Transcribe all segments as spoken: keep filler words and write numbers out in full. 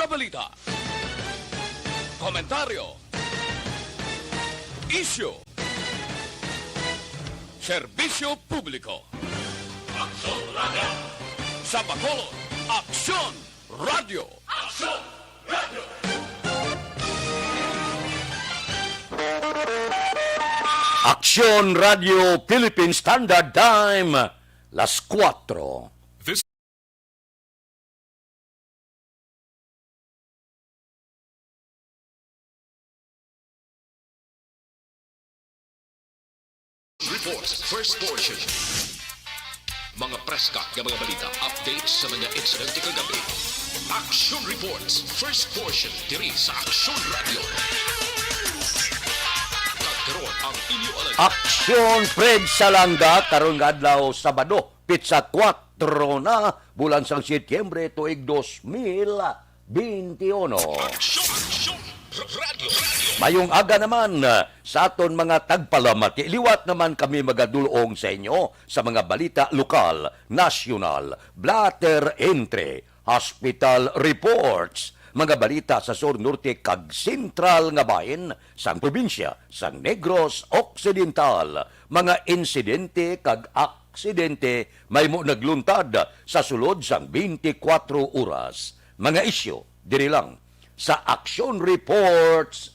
Balita, komentaryo, isyu, serbisyo publiko. Aksyon Radio. Sa Bacolod, Aksyon Radio. Aksyon Radio. Aksyon Radio Philippine Standard Time, las kuwatro. This Reports, first portion. Mga preska nga mga balita, updates sa mga insidente kagabi. Action Reports, first portion, diri sa Action Radio. Kag karon ang inyo alagad. Aksyon, Fred Salanga, karon nga adlaw, Sabado, pitsa kuwatro na, bulan sang Setyembre, tuig dos mil beinti uno. Aksyon, aksyon, radyo, radyo. Mayong aga naman, uh, sa aton mga tagpalamati. Liwat naman kami magadulong sa inyo sa mga balita lokal, nasyonal, blotter entry, hospital reports, mga balita sa sur, norte, kag sentral nga bahin sang probinsya, sang Negros Occidental, mga insidente kag aksidente mahimo nagluntad sa sulod sang twenty-four oras. Mga isyu diri lang sa Action Reports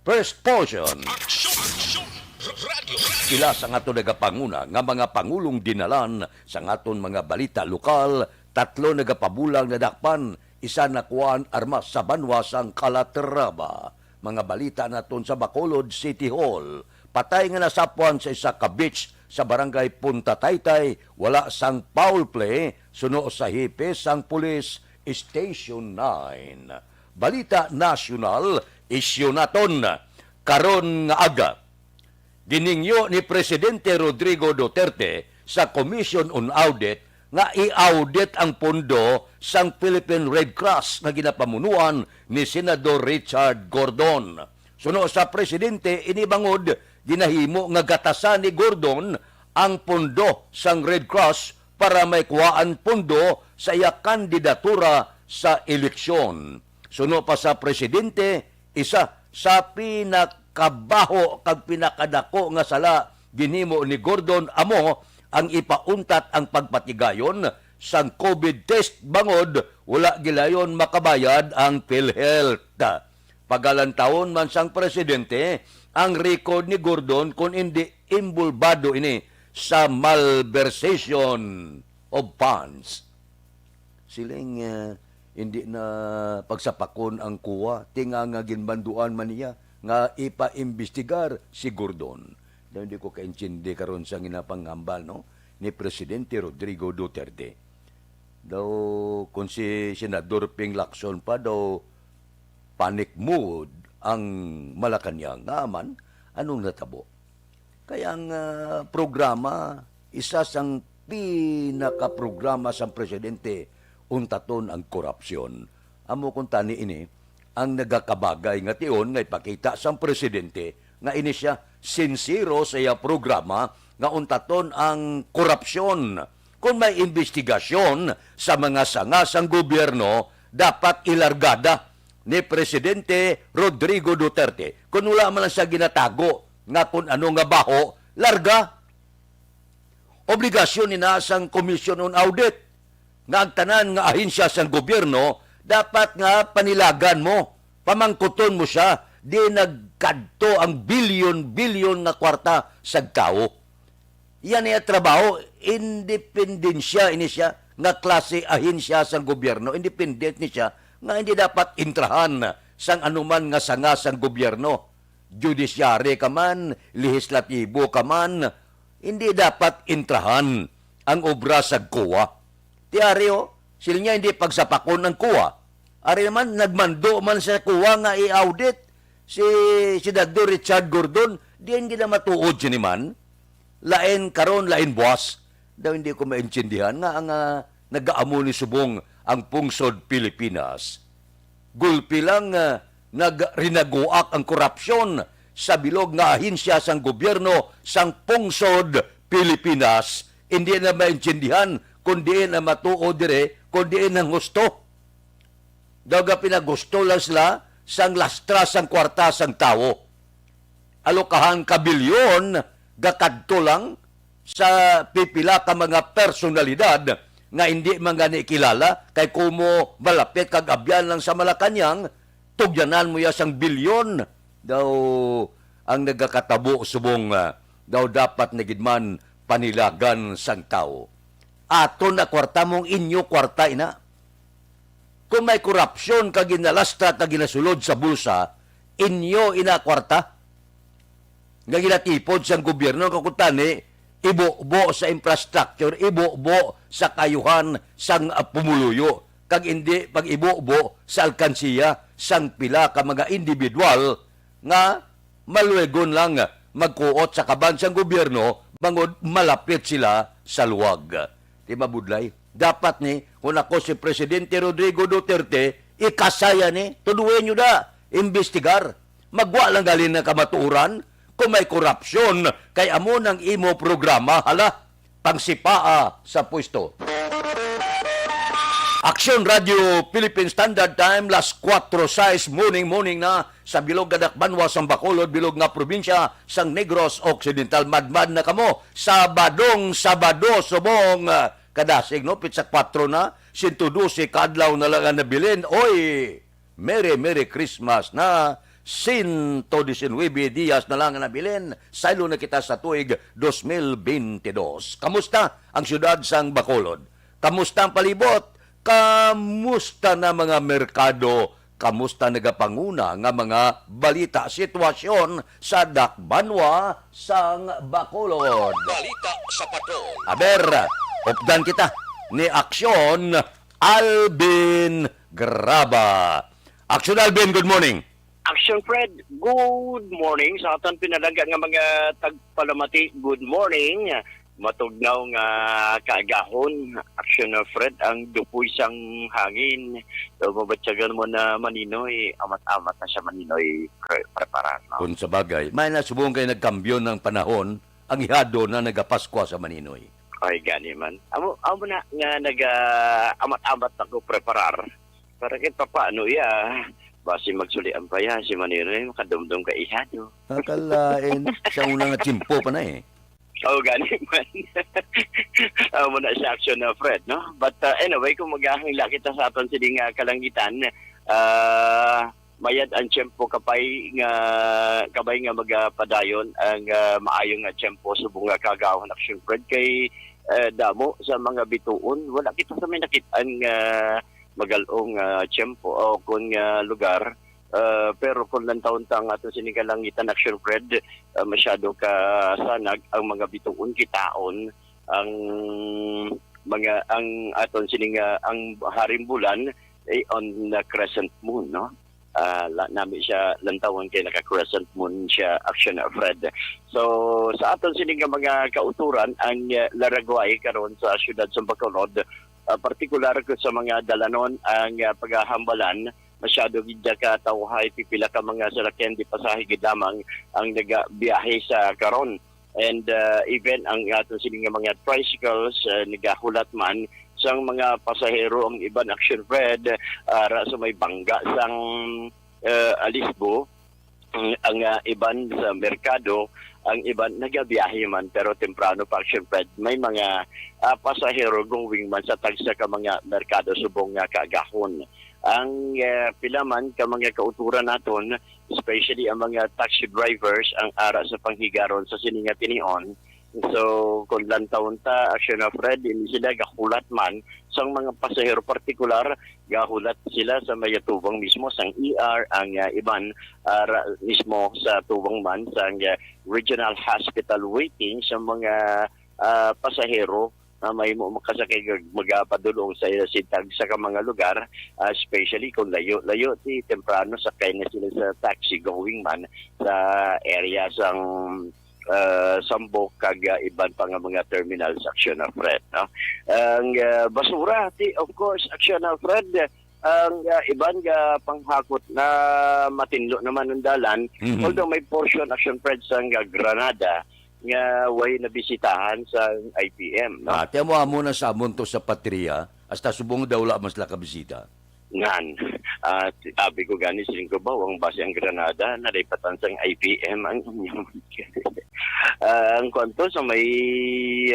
First Portion. Action, action, radyo, radyo. Pila sa aton nagapanguna nga mga pangulong dinalan sa aton mga balita lokal, tatlo nagapabulang nadakpan, isa nakuha ang armas sa banwa sang Calatrava. Mga balita naton sa Bacolod City Hall. Patay nga nasapwan sa isa ka beach sa barangay Punta Taytay, wala sang foul play, suno sa hepe sang pulis, Station nine. Balita nasyonal, isyu naton. Karon nga aga, ginhingyo ni Presidente Rodrigo Duterte sa Commission on Audit nga i-audit ang pondo sang Philippine Red Cross nga ginapamunuan ni Senador Richard Gordon. Suno sa presidente, ini bangod ginahimo nga gatasan ni Gordon ang pondo sang Red Cross para may kuhaan pondo sa iya kandidatura sa eleksyon. Suno pa sa presidente, isa sa pinakabaho kag pinakadako nga sala ginhimo ni Gordon amo ang ipauntat ang pagpatigayon sang COVID test bangod wala gilayon makabayad ang PhilHealth. Pagalantawon man sang presidente ang record ni Gordon kon indi imbulbado ini sa malversation of funds. Siling, ah, hindi na pagsapakon ang COA, tinga nga ginbanduan man niya nga ipaimbestigar si Gordon. Daw hindi ko kaintindi karon sa ginapanghambal, no, ni Presidente Rodrigo Duterte. Daw kung si Senador Ping Lacson pa daw panic mode ang Malacañang. Nga man, anong natabo? Kay ang, ah, programa, isa sang pinakaprograma sang presidente, untaton ang korupsyon. Amo kuntani ini ang nagakabagay nga tion nga ipakita sang presidente nga ini sia sinsero sa iya programa nga untaton ang korupsyon. Kon may imbestigasyon sa mga sanga sang gobyerno, dapat ilargada ni Presidente Rodrigo Duterte. Kon wala man lang siya ginatago nga kon ano nga baho, larga. Obligasyon ni na sang Commission on Audit nga ang tanan nga ahensya sang gobyerno dapat nga panilagan mo, pamangkuton mo siya, di nagkadto ang bilyon-bilyon nga kwarta sa tawo. Yan iya trabaho, independensya ini siya nga klase ahensya sang gobyerno, independent ni siya nga hindi dapat intrahan sang anuman nga sanga sang gobyerno. Judiciary ka man, lehislatibo ka man, hindi dapat intrahan ang obra sa COA. Ti ari, oh, sila niya hindi pagsapakon ang COA. Ari naman, nagmando man sa COA nga i-audit si Senador Richard Gordon, diin gid na matuod sini man. Lain karon, lain buwas. Daw hindi ko maintindihan nga ang, ah, nagaamo ni subong ang pungsod Pilipinas. Gulpi lang, ah, nagrinaguak ang korupsyon sa bilog nga ahensya sang gobyerno sang pungsod Pilipinas. Hindi na maintindihan kung diin ang matuod dire, kung diin ang husto. Daw gapinagusto lang sila sang lastra sang kwarta sang tawo. Alokahan ka bilyon gakadto lang sa pipila ka mga personalidad nga indi man gani kilala, kay kumo malapit kag abyan lang sa Malacañang, tugyanan mo ya sang bilyon. Daw ang nagakatabo subong, ah, daw dapat na gid man panilagan sang tawo. Aton na kwarta mong inyo kwarta ina. Kung may korupsyon ka ginalastra ka ginasulod sa bulsa, inyo ina kwarta nga ginatipod sang gobyerno, nga kuntani ibubo sa infrastructure, ibubo sa kayuhan sang, ah, pumuluyo, kag indi pag-ibubo sa alkansiya sang pila ka mga individual nga maluegon lang magkuot sa kaban sang gobyerno bangod malapit sila sa luwag. Di mabudlay. Dapat ni, kung ako si Presidente Rodrigo Duterte, ikasaya ni, tuduhin nyo da, imbestigar. Magwa lang gali na kamatuoran kung may korupsyon, kay amo nang imo programa, hala, pangsipaa sa pwesto. Aksyon Radio Philippine Standard Time, las kuwatro sais, morning, morning na sa bilog nga dakbanwa sang Bacolod, bilog nga probinsya sang Negros Occidental. Madmad na kamo, Sabadong Sabado, subong, ah, kadasig, no? Pitsa kuwatro na, sento dose ka adlaw na lang ang nabilin. Oy, Merry, Merry Christmas na. Sento disinuybe dias na lang ang nabilin. Saylo na kita sa tuig dos mil bente dos. Kamusta ang siyudad sang Bacolod? Kamusta ang palibot? Kamusta na mga merkado? Kamusta nagapanguna nga mga balita, sitwasyon sa dakbanwa sang Bacolod? Balita sa Patol. Aber, updan kita ni Aksyon Alvin Graba. Aksyon Alvin, good morning. Action Fred, good morning. Sa aton pinalangga nga mga tagpalamati, good morning. Matugnaw nga kaagahon, Action Fred, ang dupoy sang hangin. So, mabatyagan mo na Maninoy, amat-amat na siya Maninoy pre- preparar, no? Kung sa bagay, may nasubong kay nagkambyo ng panahon, ang ihado na nagapaskwa sa Maninoy. Ay, gani man. Amo, amo na nga naga amat-amat na ko preparar. Para kay papaano iya, basi magsulian pa iya si Maninoy, makadumdum ka ihado. Akalain, sa una nga tiyempo pa na eh. Oh, gani man. Amo na siya, Action na, Fred, no? But, uh, anyway, kung maghahangla kita sa aton sini nga kalangitan, uh, mayad ang tiyempo kapay nga, kabay nga magapadayon ang, uh, maayo nga tiyempo subong nga kagahon, Action Fred, kay, uh, damo sa mga bituon. Wala kita sa may nakit-an nga magal-ong, ah, tiyempo o kon nga lugar. Ah, pero kon lantawon ta ang aton sini kalangitan, Action Fred, ah, masyado ka sanag ang mga bituon kitaon ang mga, ang aton sini nga ang haring bulan ay on the crescent moon, no? Ah, la, nami siya lantawon kay naka-crescent moon siya, Action Fred. So, sa aton sini nga mga kauturan, ang, ah, Laraguay karon sa siyudad sa Bacolod, ah, partikular ko sa mga dalanon ang, ah, paghahambalan, masyado gid ka tawhay, pipila ka mga salakyan, di pasahe gid lamang ang nagabiyahe sa karon. And, ah, even ang aton sini nga mga tricycles, ah, nagahulat man sang mga pasahero ang iban, Action Fred, ah, ra sa may bangga sang, ah, Alisbo, ang, ang, ah, iban sa merkado, ang iban nagabiyahe man, pero temprano pa, Action Fred. May mga, ah, pasahero going man sa tagsa ka mga merkado subong nga kaagahon. Ang, ah, pila man ka mga kauturan naton, especially ang mga taxi drivers, ang ara sa panghigaron sa sini nga tinion. So, kung lantawon ta, Action na, Fred, hindi sila gahulat man sang mga pasahero partikular, gahulat sila sa may tubang mismo sang E R, ang, ah, iban, ah, ra-, mismo sa tubang man sang, ah, regional hospital waiting sa mga, ah, pasahero na may mo makasakay kag magapadulong sa ila sitag sa ka mga lugar, ah, especially kung layo-layo, ti temprano sakay na sila sa taxi going man sa area sang, ah, Sambok kag, ah, iban pa nga mga terminal sa Action na, Fred, no? Ang, ah, basura, ti, of course, Action na, Fred, ang, ah, iban nga panghakot na matinlo naman ang dalan, Mhm. although may portion, Action Fred, sang, ah, Granada nga way nabisitahan sa I P M, no? Ah, tiyan mo, amo na sa amon to sa Patria, hasta subong daw wala man sila kabisita. Nan, at abi ko gani, siling ko ba, ang base ang Granada, nalipatan sang I P M ang inyong ah, ang kwanto sa may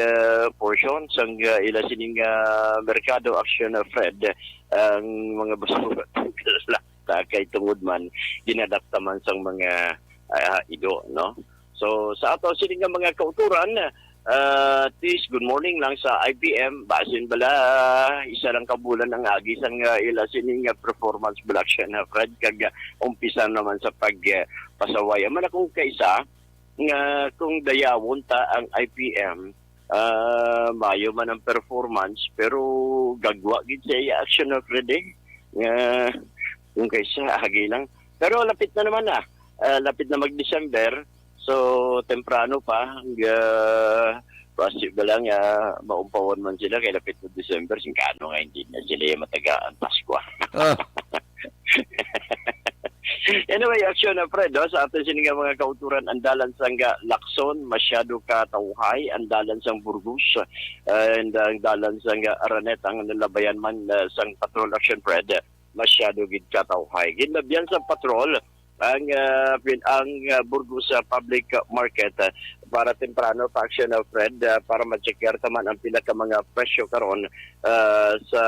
ah, portion sang ah, ila sining ah, merkado action, ah, Fred, ang mga basura ta kay tungod man ginadakta man sang mga ah, ido, no? So sa ato sini nga mga kauturan, ah, at least good morning lang sa I P M. Basin bala isa lang ka bulan ang agi sang ah, ila sini nga performance bala siya na, Fred, kag ah, umpisa naman sa pag ah, pasaway. Ang man akong kaisa nga kung dayawon ta ang I P M, ah, mayo man ang performance, pero gagwa gid sa iya action of the day. Nga, kung kaysa, agi lang. Pero lapit na naman na. Ah, lapit na mag-December. So, temprano pa. Ang, ah, possible lang, ah, maumpawan man sila kay lapit na December. Singkano nga hindi na sila yung matagaan Pasko. Ah. Anyway, action na, Fred, no? Sa atin sini nga mga kauturan, ang dalan sang Lacson, masyado ka tawhay, ang dalan sang Burgos, and ang dalan sang Araneta, ang nalabayan man uh, sang patrol action, Fred, masyado gid ka tawhay. Ginlabihan sa patrol ang uh, pin, ang uh, Burgos uh, Public Market uh, para temprano pa action, uh, Fred, uh, para ma-check taman ang pila ka mga presyo karon uh, sa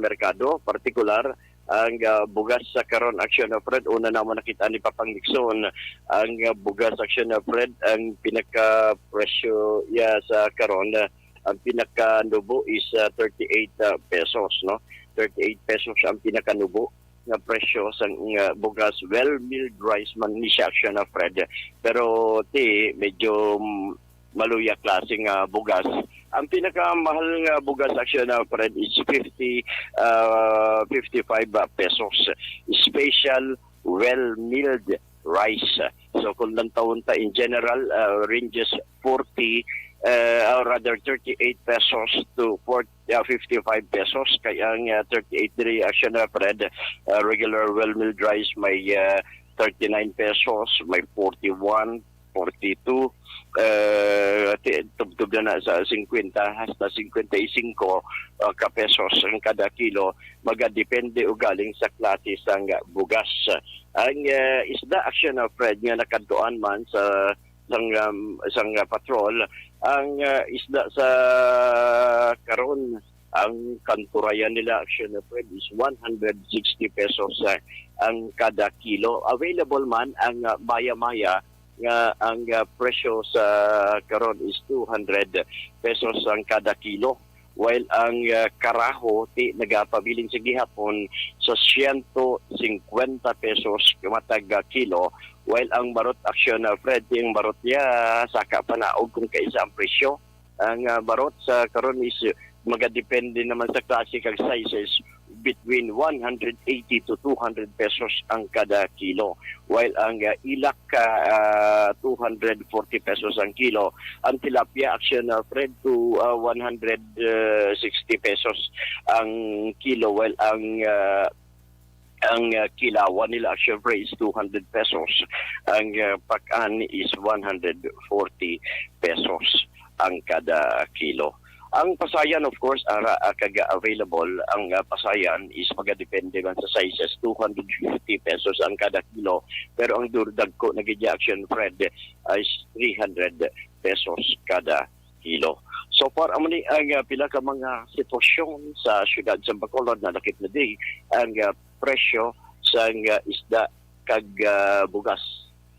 merkado, partikular ang ah, bugas sa karon, action of Fred. Una namo nakita ni Papang Nixon ang ah, bugas, action of Fred. Ang pinaka presyo ya sa karon, ah, ang pinaka nubo is ah, thirty-eight ah, pesos, no? Thirty-eight pesos ang pinaka nubo nga presyo sang ah, bugas, well milled rice man ni siya, action of Fred. Pero ti medyo maluya klase nga bugas. Ang pinakamahal nga bugas, actually, na, friend, is fifty, ah, fifty-five pesos. Special well milled rice. So kung lantawon ta in general, ah, ranges forty, uh, or rather thirty-eight pesos to forty, ah, fifty-five pesos. Kaya ang ah, thirty-eight diri, actually, na, friend, ah, regular well milled rice may ah, thirty-nine pesos, may forty-one, forty-two, eh, ti- tubtob na na sa fifty hasta fifty-five, ah, ka pesos ang kada kilo. Magadepende ugaling sa klase sang bugas. Ang eh, isda, action, ah, Fred, nga nakadtuan man sa sang um, sang ah, patrol, ang ah, isda sa karon, ang kanturayan nila, action, ah, Fred, is one hundred sixty pesos ah, ang kada kilo. Available man ang ah, maya-maya nga ang ah, presyo sa karon is two hundred pesos ang kada kilo, while ang ah, karaho ti nagapabilin sa gihapon sa siyento singkwenta pesos matag ah, kilo, while ang barot, action, ah, Fred, ti ang barot niya saka panaog kung kaisa ang presyo. Ang ah, barot sa karon is magadepende naman sa klase kag sizes, between one hundred eighty to two hundred pesos ang kada kilo, while ang ah, ilak ah, ah, two hundred forty pesos ang kilo, ang tilapia, action, ah, Fred, to ah, one hundred sixty pesos ang kilo, while ang ah, ang ah, kilawan nila, syempre, is two hundred pesos. Ang ah, pakan is one hundred forty pesos ang kada kilo. Ang pasayan, of course, ara ah, kag available. Ang ah, pasayan is magadepende man sa sizes, two hundred fifty pesos ang kada kilo, pero ang dur dagko na gid niya, action, Fred, is three hundred pesos kada kilo. So far, amo ni ang ah, pila ka mga sitwasyon sa siyudad sa Bacolod. Nalakip na di ang ah, presyo sang ah, isda kag ah, bugas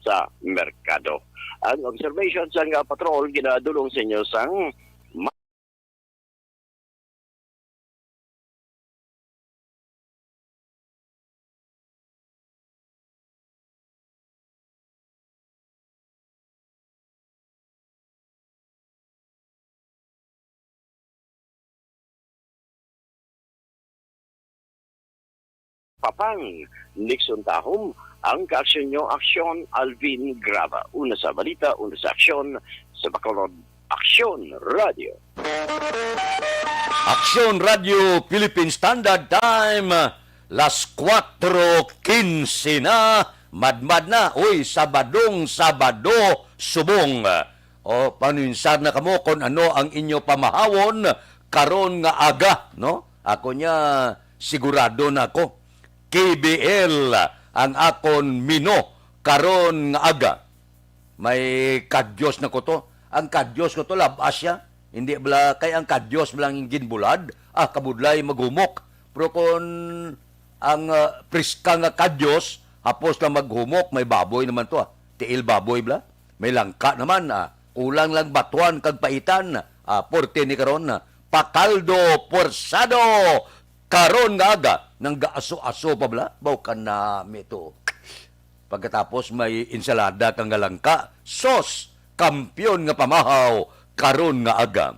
sa merkado. Ang observation sang ah, patrol ginadulong sa inyo sang Papang Nixon Tahom, ang kaaksyon nyo, aksyon, Alvin Graba. Una sa balita, una sa aksyon, sa Bacolod, Aksyon Radio. Aksyon Radio Philippine Standard Time, las kuwatro kinse na, madmad na, uy, Sabadong Sabado, subong. O, panunsad na kamo kung ano ang inyo pamahawon karon nga aga, no? Ako niya, Sigurado na ako, K B L ang akon mino karon nga aga. May kadyos na ko to. Ang kadyos ko to, lab-as siya. Hindi bala, kay ang kadyos bala ang ginbulad, ah, kabudlay maghumok. Pero kung ang, ah, priska nga kadyos, hapos lang maghumok, may baboy naman to, ah. Tiil baboy bala. May langka naman, ah. Kulang lang batuan kag paitan, ah, porte ni karon, ah. Pakaldo, porsado, karon nga aga, nang gaaso-aso pa bala, baw kanami to. Pagkatapos may ensalada kang nga langka, sos, kampiyon nga pamahaw, karon nga aga.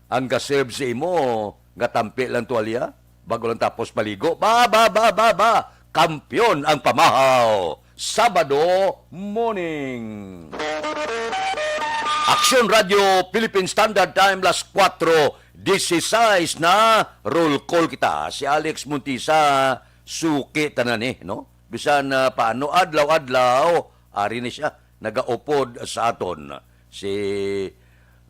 Ang gaserve sa imo, nga tampi lang tuwalya, bago lang tapos paligo, ba, ba, ba, ba, ba, kampiyon ang pamahaw. Sabado morning. Aksyon Radio Philippine Standard Time, las kuwatro dieciséis na, roll call kita. Si Alex Montisa, suki tanan eh, no? Bisan, ah, paano, adlaw-adlaw, ari ni siya, nagaupod sa aton. Si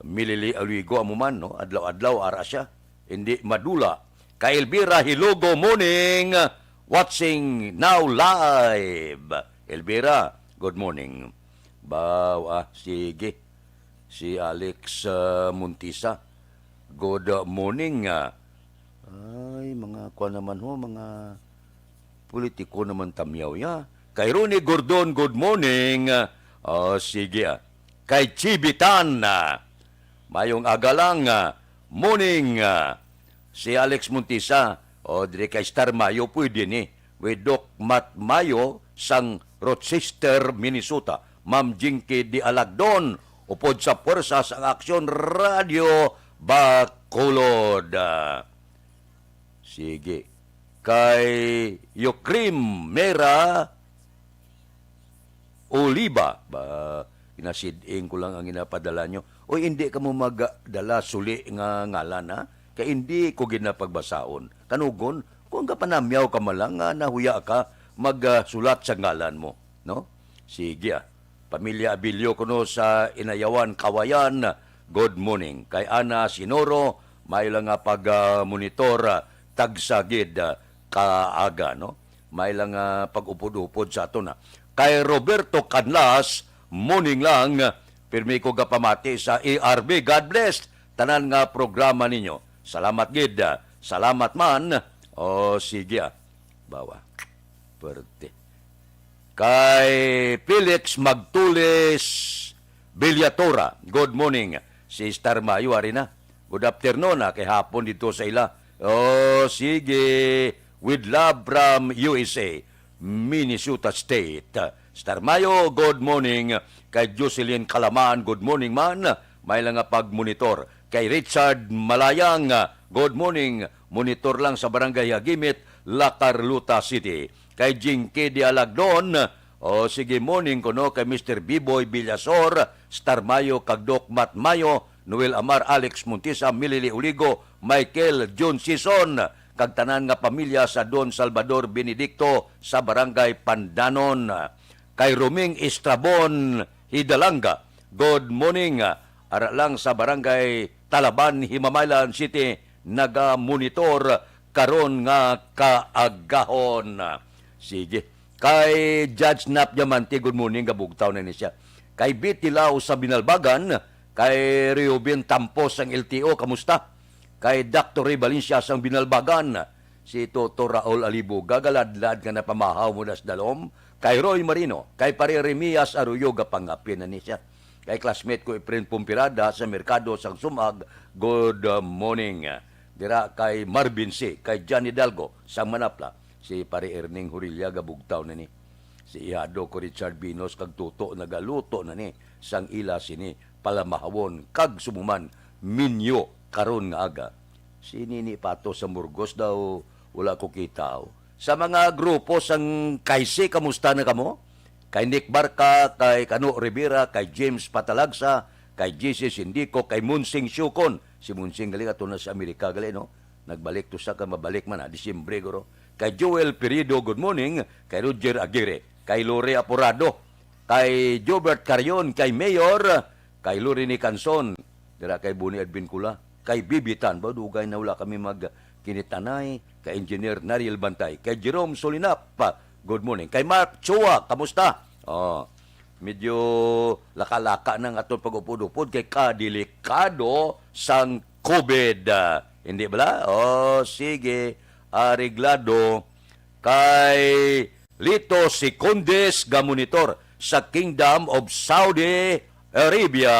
Milili Aligo amo man, no? Adlaw-adlaw, ara siya. Hindi madula. Kay Elvira Hilogo, morning, watching now live. Elvira, good morning. Baw, ah, sige. Si Alex, ah, Montisa, good morning, ah. Ay, mga kuwan naman ho, mga politiko naman tamyaw, ya. Kay Ronnie Gordon, good morning. Ah, sige, ah. Kay Chibitan, ah. Mayong aga lang, ah. Morning, ah. Si Alex Montisa, o, diri kay Star Mayo, pwede ni. With Doc Matt Mayo, sang Rochester, Minnesota. Ma'am Jinky Di Alagdon, upod sa puwersa sang Aksyon Radio Bacolod. Ah, sige. Kay Yukrim Mera Oliva, ba, ginasid-ing ko lang ang ginapadala nyo. Uy, hindi ka mo magdala suli nga ngalan, ha? Kay hindi ko ginapagbasaon. Kanugon, kung kapanamyaw ka man lang nga nahuya ka, magsulat sa ngalan mo, no? Sige, ah. Pamilya Abilio kuno sa Inayawan, Kawayan, good morning. Kay Ana Sinoro, may lang nga pag, ah, monitor, ah, tagsa gid, ah, kaaga, no? May lang, ah, pag-upod-upod sa aton, ah. Kay Roberto Canlas, morning lang, pirmi ko gapamati sa A R B. God bless tanan nga programa ninyo. Salamat gid, ah. Salamat man. O, sige, ah. Bawa. Perte. Kay Felix Magtulis Villatora, good morning. Si Star Mayo, ari na. Good afternoon, ah, kay hapon dito sa ila. Oh, sige. With love from U S A, Minnesota State. Star Mayo, good morning. Kay Jocelyn Kalaman, good morning man. May lang nga pagmonitor. Kay Richard Malayang, good morning. Monitor lang sa Barangay Hagimit, La Carlota City. Kay Jinky Dialagdon, o sige, morning kuno kay Mister Biboy Villasor, Star Mayo, kag Doc Matt Mayo, Noel Amar, Alex Montisa, Milili Uligo, Michael John Sison, kag tanan nga pamilya sa Don Salvador Benedicto sa Barangay Pandanon. Kay Roming Estrabon Hidalanga, good morning. Ara lang sa Barangay Talaban, Himamaylan City, naga-monitor karon nga kaagahon. Sige. Kay Judge Nap Diamante, good morning, gabugtaw na ni siya. Kay Betty Lau sa Binalbagan, kay Reubin Tampos sang L T O, kamusta? Kay Doctor Ray Valencia sang Binalbagan, si Toto Raul Alibuga, galadlad nga napamahaw mo das dalom. Kay Roy Marino, kay Pare Remias Arroyo, gapangapin na ni siya. Kay classmate ko, Efren Pumpirada, sa merkado sang Sumag, good morning. Dira kay Marvin C, kay John Hidalgo, sang Manapla, si Pare Erning Hurilla, gabugtaw na ni. Si Ihado ko, Richard Binos, kag Tuto, nagaluto na ni sang ila sini palamahawon kag sumuman minyo karon nga aga. Si Nini Pato sa Burgos daw wala ko kita, oh. Sa mga grupo sang Kaisi, kamusta na kamo? Kay Nick Barca, kay Kano Rivera, kay James Patalagsa, kay J C Sindico, kay Munsing Siukon. Si Munsing gali ato na sa Amerika gali, no? Nagbalik to sa ka mabalik man, ah, Disyembre, guro. Kay Joel Pirido, good morning. Kay Roger Aguirre, kay Lore Aporado, kay Jobert Carion, kay Mayor, kay Lorini Canson, dira kay Boni Edwin Cula, kay Bibitan, ba, dugay na wala kami magkinitanay, kay Engineer Nariel Bantay, kay Jerome Solinap, good morning. Kay Mark Chua, kamusta? Oh, medyo laka-laka na ang aton pag-upod-upod kay kadelikado sang COVID. Ah, hindi bala? Oh, sige. Areglado. Kay Lito Secondes nga monitor sa Kingdom of Saudi Arabia.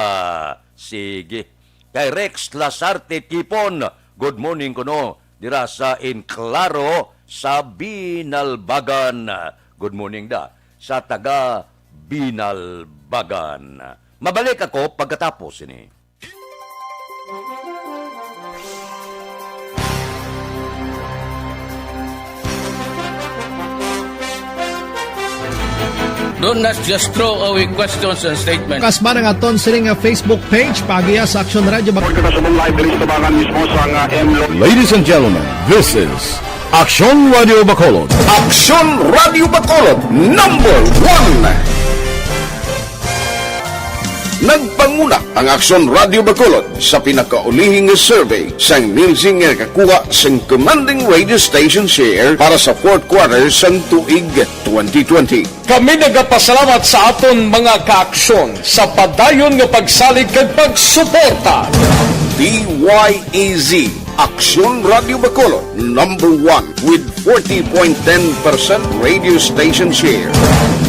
Sige. Kay Rex Lasarte Tipon, good morning kuno dira sa Enclaro sa Binalbagan. Good morning da sa taga Binalbagan. Mabalik ako pagkatapos ini. Don't not just throw away questions and statements. Kasbara nga ton sining nga Facebook page, pagiya sa Aksyon Radio. Pagkakasabong live diri sa tabangan mismo sa nga M Lo. Ladies and gentlemen, this is Aksyon Radio Bacolod. Aksyon Radio Bacolod, number one. Nagpanguna ang Aksyon Radio Bacolod sa pinakaulihing survey sang Nielsen nga nakakuha sang commanding radio station share para sa fourth quarter sang tuig twenty twenty. Kami nagapasalamat sa aton mga kaaksyon sa padayon nga pagsalig kag pagsuporta. D Y E Z, Aksyon Radio Bacolod, number one with forty point ten percent radio station share.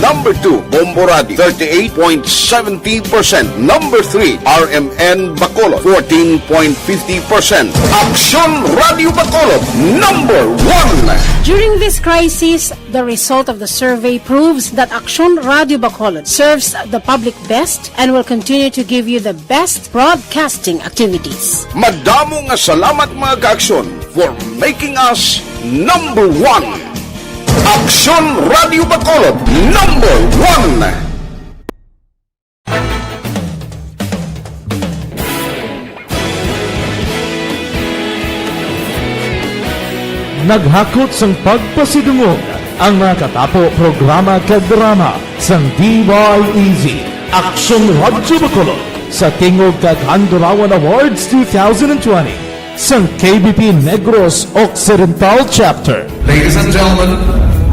Number two, Bombo Radio, thirty-eight point seventy percent. Number three, R M N Bacolod, fourteen point fifty percent. Aksyon Radio Bacolod, number one. During this crisis, the result of the survey proves that Aksyon Radio Bacolod serves the public best and will continue to give you the best broadcasting activities. Madamo nga salamat, mga kaaksyon, for making us number one. Aksyon Radio Bacolod, number one. Naghakot sang pagpasidungog ang mga katapo, programa kag drama sang D Y E Z, Aksyon Radyo Bacolod, sa Tingog kag Handurawan Awards two thousand twenty sang K B P Negros Occidental Chapter. Ladies and gentlemen,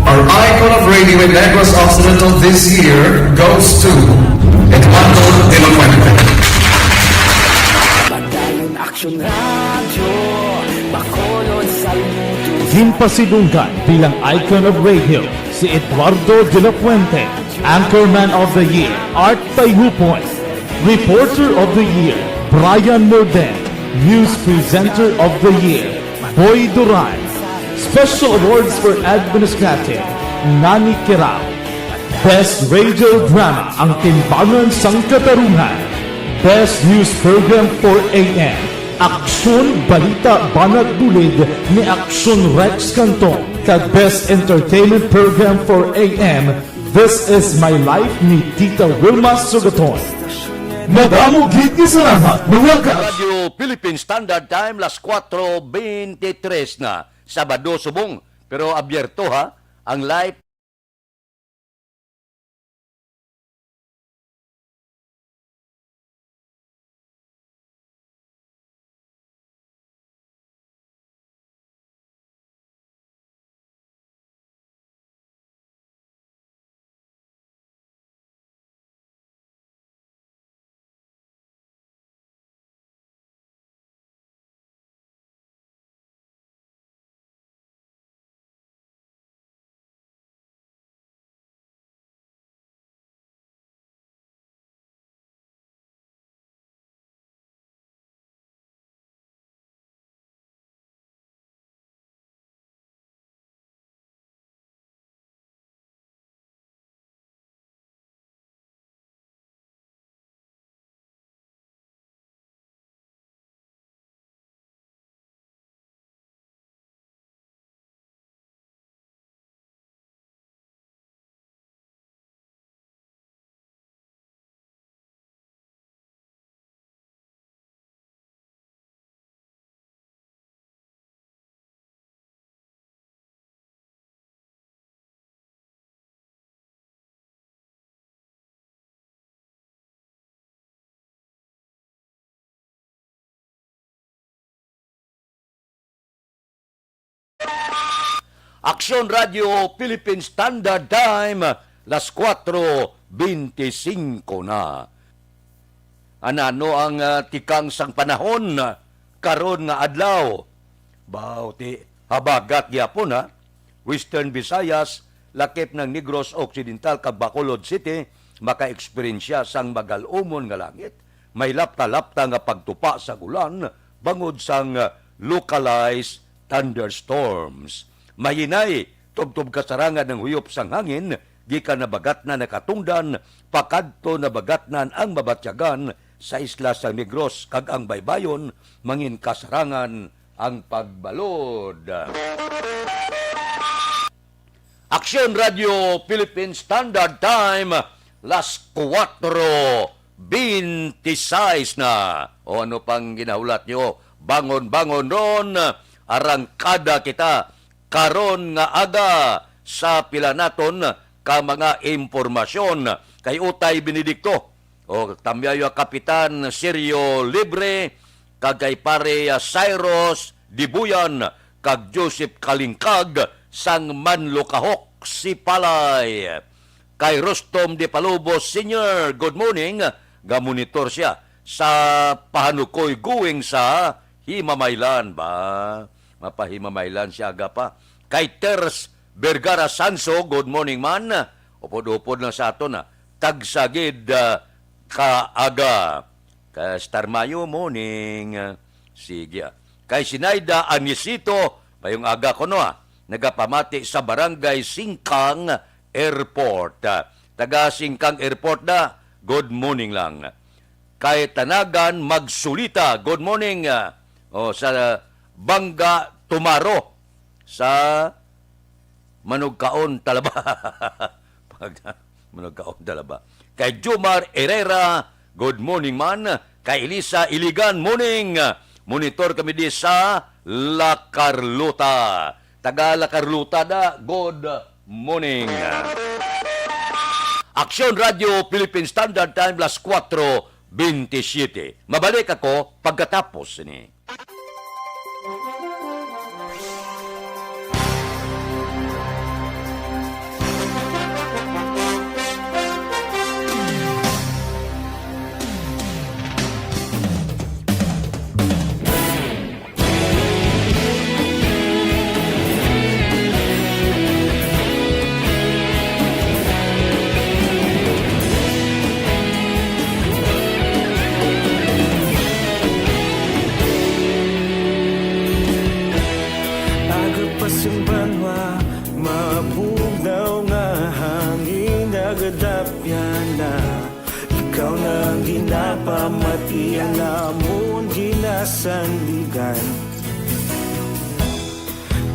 our icon of radio in Negros Occidental this year goes to Eduardo de la Fuente. Padayon Aksyon Radyo, Bacolod sa Luto. Ginpasidunggan bilang icon of radio si Eduardo de la Fuente, Anchorman of the Year, Art Payupoy, Reporter of the Year, Brian Morden, News Presenter of the Year, Boy Duran. Special Awards for Administrative, Nani Kirao. Best Radio Drama, Ang Timbangan sang Katarungan. Best News Program for A M, Aksyon, Balita, Banat, Bulid ni Aksyon Rex Canton. Kag Best Entertainment Program for A M, This Is My Life ni Tita Wilma Sugaton. Madamo gid nga salamat, mga ka- Radyo Philippine Standard Time, las kuwatro bente tres na, Sabado subong, pero abierto ha ang live Aksyon Radio Philippine Standard Time, las kuwatro bente singko na. Anano ang, ah, tikang sang panahon, ah, karon nga adlaw? Baw, ti, habagat gyapon, ha? Western Visayas, lakip ng Negros Occidental kag Bacolod City, makaeksperyensya sang magal-umon nga langit. May lapta-lapta nga pagtupa sa ulan bangod sang localized thunderstorms. Mahinay, tubtob kasarangan ang huyop sang hangin gikan nabagatnan nakatungdan pakadto nabagatnan ang mabatyagan sa isla sa Negros kag ang baybayon mangin kasarangan ang pagbalod. Aksyon Radio Philippine Standard Time, las kuwatro bente sais na. O ano pang ginahulat nyo? Bangon-bangon ron, arangkada kita karon nga aga sa pila naton ka mga impormasyon. Kay Utay Benedicto, o tamyayo Kapitan Sergio Libre, kag kay Pare, ah, Cyrus Dibuyan, kag Joseph Kalingkag sang Manlukahok, Sipalay. Kay Rustom de Palubos Senior, good morning. Gamonitor siya sa Pahanukoy going sa Himamaylan ba? Mapahimamaylan siya aga pa. Kay Ters Vergara Sanso, good morning man. Upod-upod lang sa aton, ah. Tagsa gid, ah, kaaga. Kay Star Mayo, morning. Sige, ah. Kay Sinaida Anisito, mayong aga kuno, ah. Nagapamati sa Barangay Singkang Airport. Ah, taga Singkang Airport na, good morning lang. Kay Tanagan Magsulita, good morning, ah. Oh, sa Bangga Tumaro, sa Manugkaon, Talaba. Pag, Manugkaon, Talaba. Kay Jomar Herrera, good morning man. Kay Elisa Iligan, morning. Monitor kami di sa La Carlota. Taga La Carlota da, good morning. Aksyon Radio Philippine Standard Time, las kuwatro bente siyete. Mabalik ako pagkatapos ni. Aga pa sang banwa, mabugnaw nga hangin nagadapyan na. Ikaw na ang ginapamati, ang amon ginasandigan.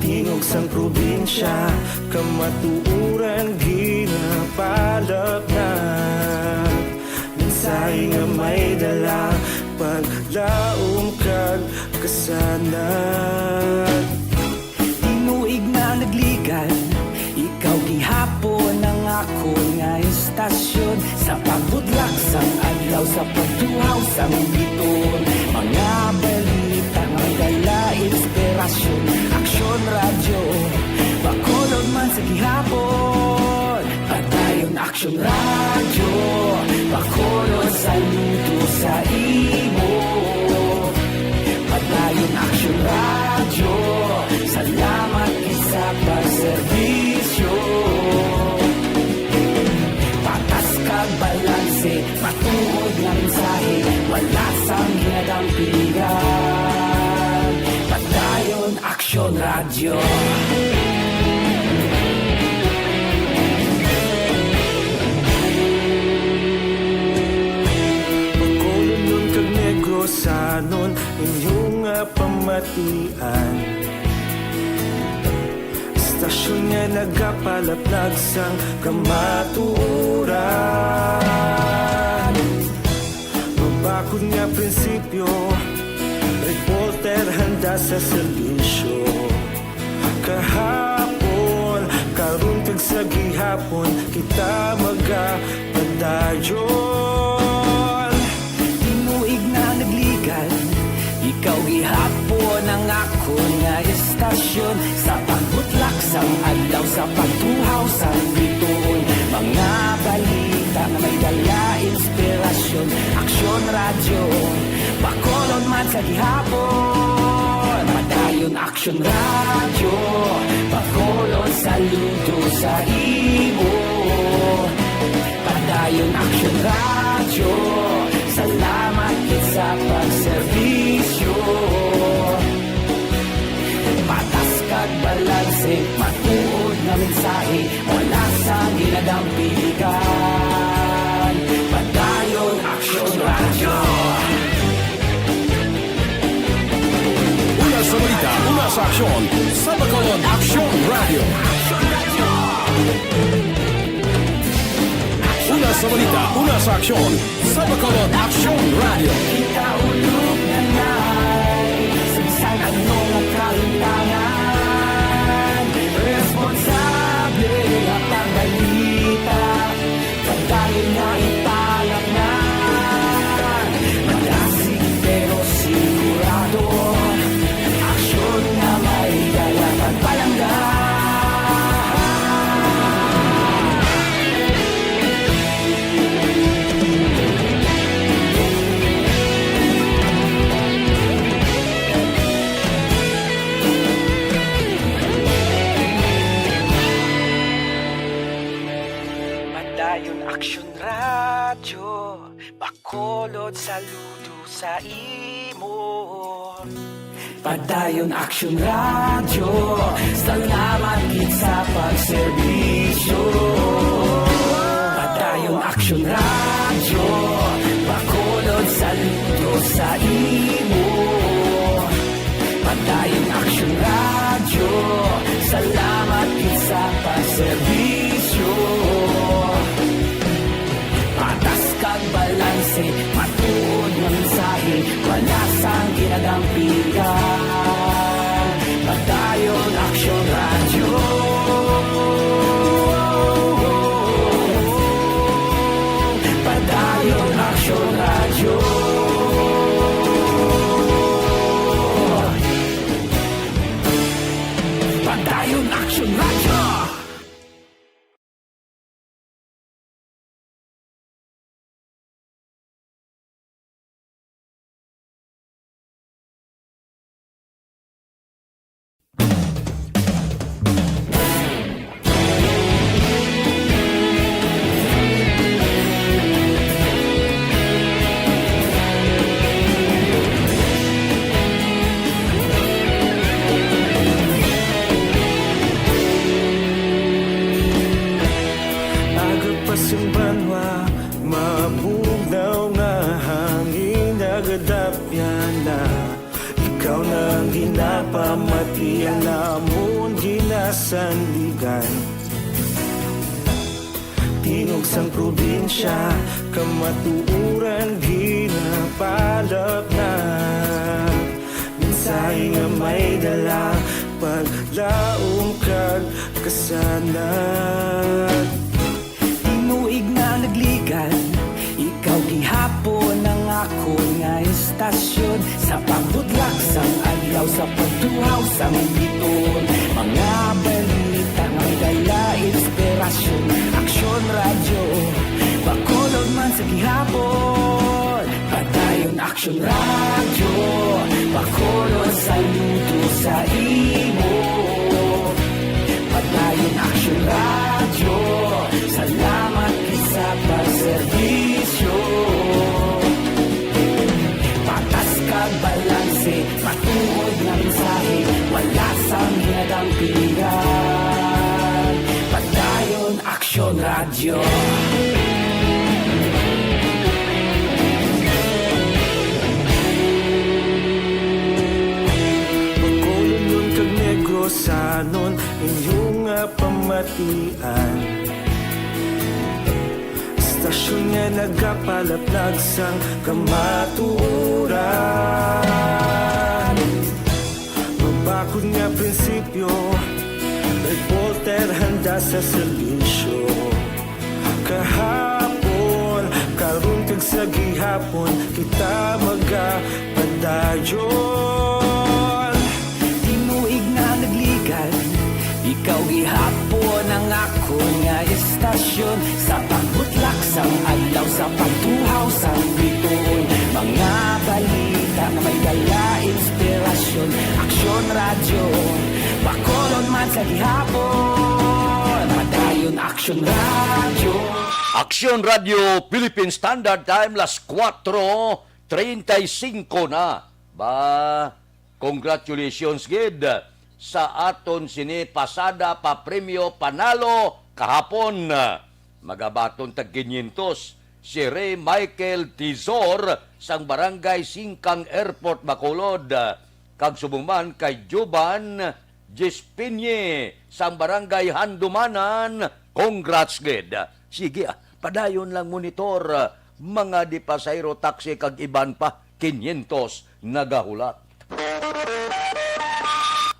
Tingog sang probinsya, kamatuoran ginapalapnat. Mensahe nga may dala, paglaom kag kasanag. Tinuig na nagligan, ikaw gihapon ang akon nga istasyon. Sa pagbudlak sang adlaw, sa pagtuhaw sang biton, mga balita may dala inspirasyon. Aksyon Radyo, Bacolod man sa gihapon. Padayon Aksyon Radyo, Bacolod, saludo sa imo. Padayon Aksyon Radyo, salamat gid sa pagserbisyo. Patas kag balanse, matuod nga mensahe, wala sang ginadampigan. Padayon Aksyon Radyo. Bacolodnon kag Negrosanon, inyo nga pamatian. Istasyon nga nagapalaplag sang kamatuoran. Mabakod nga prinsipyo, reporter handa sa serbisyo. Kahapon, karon kag sa gihapon, kita magapadayon. Tinuig na nagligan, ikaw gihapon ang akon nga istasyon. Sa pag- Laksang adlaw sa pagtuhaw sang bituon. Mga balita nga may dala inspirasyon. Aksyon Radyo, Bacolod man sa gihapon. Padayon Aksyon Radyo, Bacolod saludo sa imo. Padayon Aksyon Radyo, salamat gid sa pagserbisyo. Patas kag balanse, matuod nga mensahe, wala sang ginadampigan. Padayon Aksyon Radyo. Una sa balita, una sa aksyon, sa Bacolod Aksyon Radyo. Una sa balita, una sa aksyon, sa Bacolod Aksyon Radyo. Ikaulog na na'y sa bisan ano nga kahimtangan. Responsable nga pagbalita, pagdali nga ipalaknan. Madasig pero sigurado, aksyon nga may dala pagpalangga. Padayon Aksyon Radyo, Bacolod saludo sa imo. Padayon Aksyon Radyo, salamat gid sa pagserbisyo. Padayon Aksyon Radyo, Bacolod saludo sa imo. Padayon Aksyon Radyo, salamat gid sa pagserbisyo. Patas kag balanse, matuod nga mensahe, wala sang ginadampigan. Padayon Aksyon Radyo. Padayon Aksyon Radyo. Padayon Aksyon Radyo. Aga pa sing banwa, mabugnaw nga hangin nagadapyan na. Ikaw na ang ginapamatian namon ginasandigan. Tingog sang probinsya, kamatuoran ginapalaknat. Mensahe nga may dala, paglaom kag kasanag. Tinuig na nagligad, ikaw gihapon ang akon nga istasyon. Sa pagbutlak sang adlaw, sa pagtuhaw sang bituon, mga balita nga may dala inspirasyon. Aksyon Radyo, Bacolod man sa gihapon. Padayon Aksyon Radyo, Bacolod saludo sa imo. Padayon Aksyon Radyo, salamat gid sa pagserbisyo. Patas kag balanse, matuod nga mensahe, wala sang ginadampigan. Padayon Aksyon Radyo. Bacolodnon kag Negrosanon, inyo nga pamatian. Istasyon nga nagapalaplag sang kamatuoran. Mabakod nga prinsipyo, reporter handa sa serbisyo. Kahapon, karon kag sa gihapon, kita magapadayon. Tinuig na nagligad, Ikaw gihapon ang akon nga istasyon, sa pagbutlak sang adlaw, sa pagtuhaw sang bituon, mga balita nga may dala inspirasyon. Aksyon Radyo, Bacolod man sa gihapon, padayon Aksyon Radyo. Aksyon Radyo, Philippine Standard Time, las kuwatro treinta y cinco na. Ba, congratulations gid sa aton sini pasada pa premyo panalo kahapon. Magabaton tag kinyentos si Rey Michael Tizor sang Barangay Singkang Airport, Bacolod, kag subong man kay Juban Gispinye sang Barangay Handumanan. Congrats gid. Sige, ah, padayon lang monitor, ah, mga di pasahero, taxi kag iban pa, kinyentos nagahulat.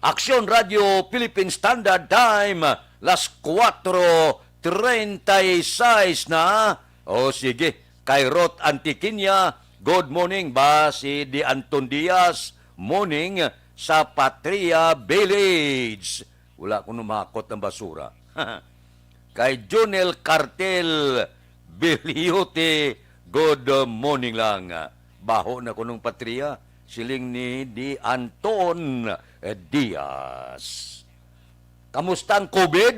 Aksyon Radyo Philippine Standard Time, las kuwatro treinta y seis na. O sige, kay Ruth Antiquiña, good morning. Ba si Di Anton Diaz, morning sa Patria Village. Wala ko numakot ang basura. Kay Jonel Cartel Beliote, good morning lang. Baho na kunong Patria, siling ni Di Anton Diaz. Kamusta ang COVID?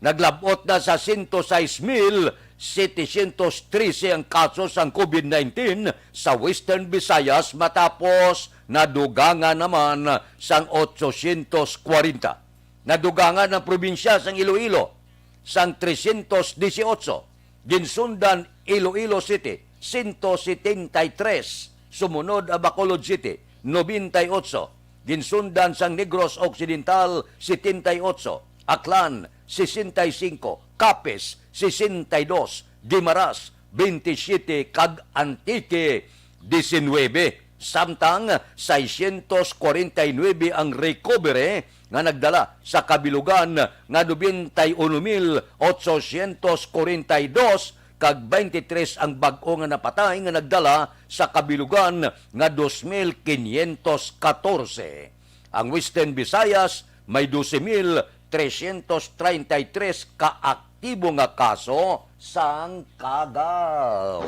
Naglabot na sa sento sais mil setecientos trese ang kaso sang COVID nineteen sa Western Visayas, matapos nadugangan naman sang otsosyentos kwarenta. Nadugangan ang probinsya sang Iloilo sang tresyentos disiotso. Ginsundan Iloilo City, sento setenta y tres. Sumunod ang Bacolod City, nobenta y otso. Ginsundan sang Negros Occidental, setenta y otso. Aklan, sesenta y cinco. Capiz, sesenta y dos. Guimaras, veintisiete. Kag Antique, diecinuebe. Samtang seiscientos cuarenta y nuebe ang recovery nga nagdala sa kabilugan nga nobenta y uno mil otsosyentos cuarenta y dos, kag twenty-three ang bag-o nga napatay nga nagdala sa kabilugan nga dos mil quinientos catorce. Ang Western Visayas may doce mil trescientos treinta y tres ka aktibo nga kaso sang kagaw.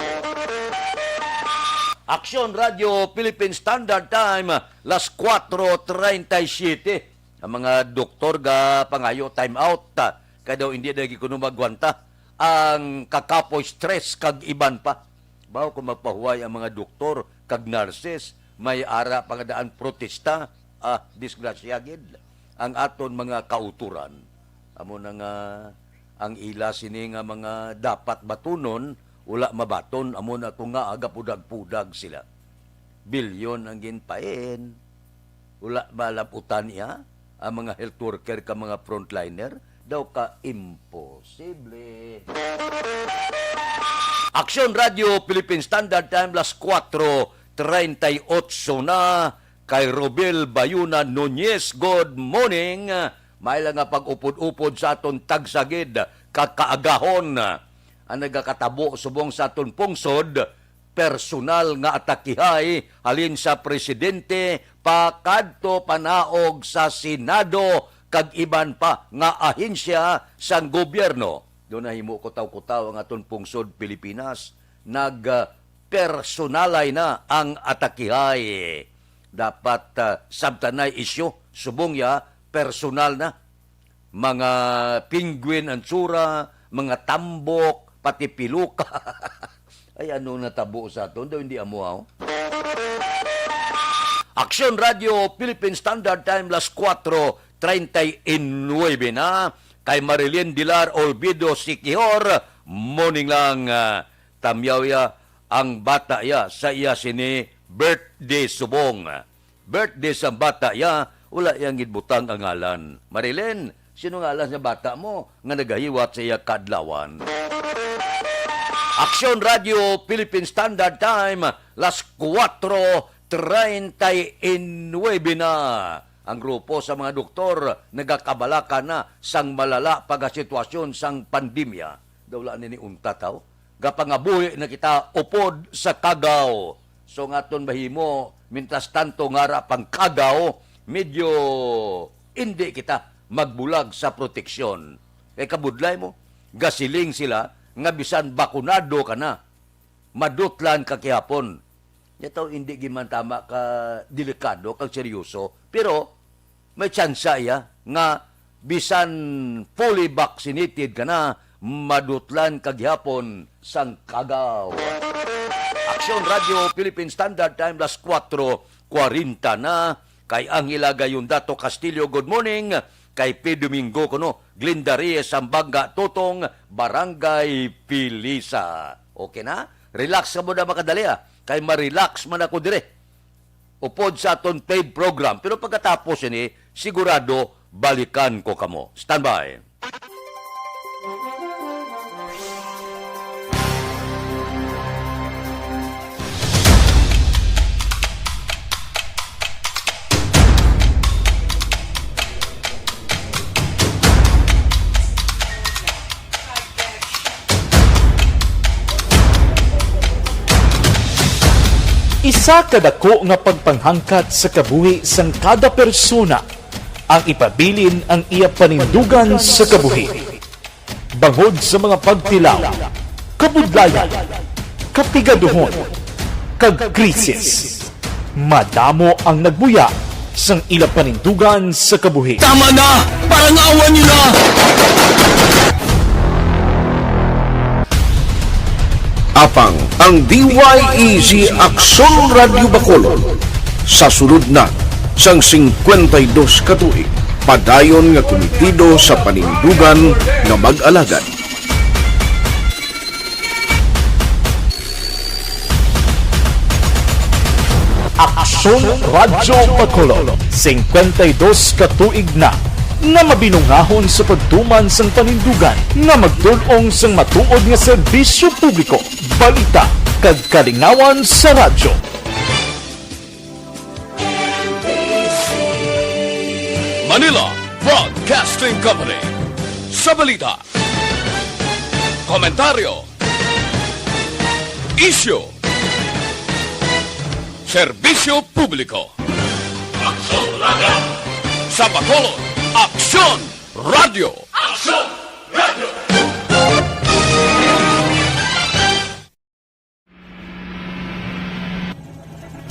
Aksyon Radyo Philippine Standard Time, las kuwatro treinta y siete. Ang mga doktor ga pangayo time out, ah, kay daw hindi na gid kuno magwanta ang kakapoy stress kag iban pa. Bawo kung magpahuway ang mga doktor kag nurses, may ara pa nga daan protesta. Ah, disgrasya gid ang aton mga kautoran. Amo na nga ang ila sini nga mga dapat batunon, wala mabaton, amo na to nga agapudag-pudag sila. Bilyon ang ginpain. Wala malabutan niya ang mga health worker ka mga frontliner? Daw ka imposible. Aksyon Radyo Philippine Standard Time, las kuwatro treinta y otso na. Kay Robel Bayuna Nunez, good morning. May lang nga pag-upod-upod sa aton tagsagid kakaagahon ang nagakatabo subong sa aton pungsod, personal nga atakihay halin sa presidente pakadto panaog sa Senado kag iban pa nga ahensya sang gobyerno. Do nahimo kutaw-kutaw ang aton pungsod Pilipinas. Nag, ah, personalay na ang atakihay. Dapat, ah, sabtanay isyu, subong ya, personal na. Mga penguin ang tsura, mga tambok, pati piluka. Ay, ano natabo sa aton? Daw hindi amo, aw. Aksyon Radyo, Philippine Standard Time, las kuwatro treinta y nuebe na. Kay Marilyn Dilar Olvido Siquijor, morning lang, ah, tamyaw ya ang bata ya sa iya sini birthday subong. Birthday sa bata ya, wala yang gibutang ang ngalan. Marilyn, sino ngalan sa bata mo nga nagahiwat sa iya kadlawan? Aksyon Radyo Philippine Standard Time, las kuwatro treinta y nuebe na. Ang grupo sa mga doktor nagakabalaka na sang malala pa nga sitwasyon sang pandemya. Daw wala nini untat, haw? Gapangabuhi na kita upod sa kagaw. So, ang aton mahimo, mientras tanto nga ara pang kagaw, medyo hindi kita magbulag sa proteksyon. Kay kabudlay mo, gasiling sila nga bisan bakunado ka na, madutlan ka gihapon. Nya taw, hindi gid man tama ka delikado kag seryoso, pero may tsansa iya nga bisan fully vaccinated ka na, madutlan ka gihapon sang kagaw. Aksyon Radio Philippine Standard Time, las kuwatro kwarenta na. Kay Angela Gayondato Castillo, good morning. Kay P. Domingo kuno, Glenda Reyes, Sambanga, Totong, Barangay Pilisa. Okay na? Relax ka muna, makadali, ah. Kay ma-relax man ako dire. Upod sa aton paid program. Pero pagkatapos ini, sigurado balikan ko kamo. Standby. Isa ka dako nga pagpanghangkat sa kabuhi sang kada persona ang ipabilin ang iya panindugan sa kabuhi. Bangod sa mga pagtilaw, kabudlayan, kapigaduhon, kag krisis, madamo ang nagbuya sang ila panindugan sa kabuhi. Tama na! Parang awa niyo na! Apang ang D Y E Z Aksyon Radyo Bacolod sa sulod na sang singkwenta y dos ka tuig, padayon nga kumitido sa panindugan nga mag-alagad. Aksyon Radyo Bacolod, singkwenta y dos ka tuig na nga mabinungahon sa pagtuman sang panindugan nga magdul-ong sang matuod nga serbisyo publiko, balita, kag kalingawan sa radyo. Manila Broadcasting Company. Sa balita, komentaryo, isyu, serbisyo publiko. Aksyon Radyo. Sa Bacolod, Aksyon Radyo. Aksyon Radyo.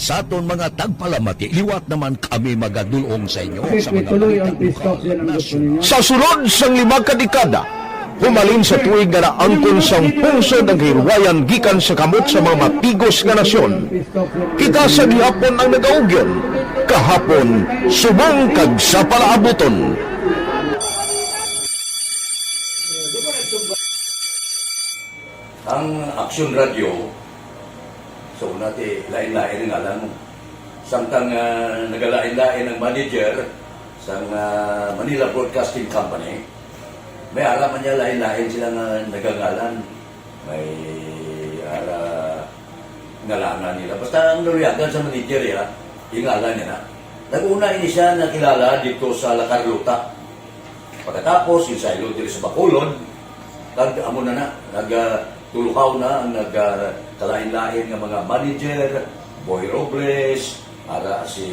Sa aton mga tagpalamati, liwat naman kami magadul-ong sa inyo sa mga balita lokal, nasyonal. Sa sulod sang lima ka dekada, humalin sa tuig nga naangkon sang pungsod ang kahilwayan gikan sa kamot sa mga matigos nga nasyon, kita sa gihapon ang nagaugyon, kahapon, subong kag sa palaabuton. Ang Aksyon Radyo, so, una ti, lain-lain ang ngalan mo. Samtang, ah, nagalain-lain ang manager sang, ah, Manila Broadcasting Company, may ara man niya lain-lain sila nga nagangalan. May ara ngalanan nila. Basta ang naluyagan sa manager, ya, yung ngalan niya na. Nag-una ini siya nakilala dito sa La Carlota. Pagkatapos, yung saylo diri sa Bacolod, kag amo na na, nag, ah, tuluhaw na ang nag, ah, kalain-lain nga mga manager, Boy Robles, ara si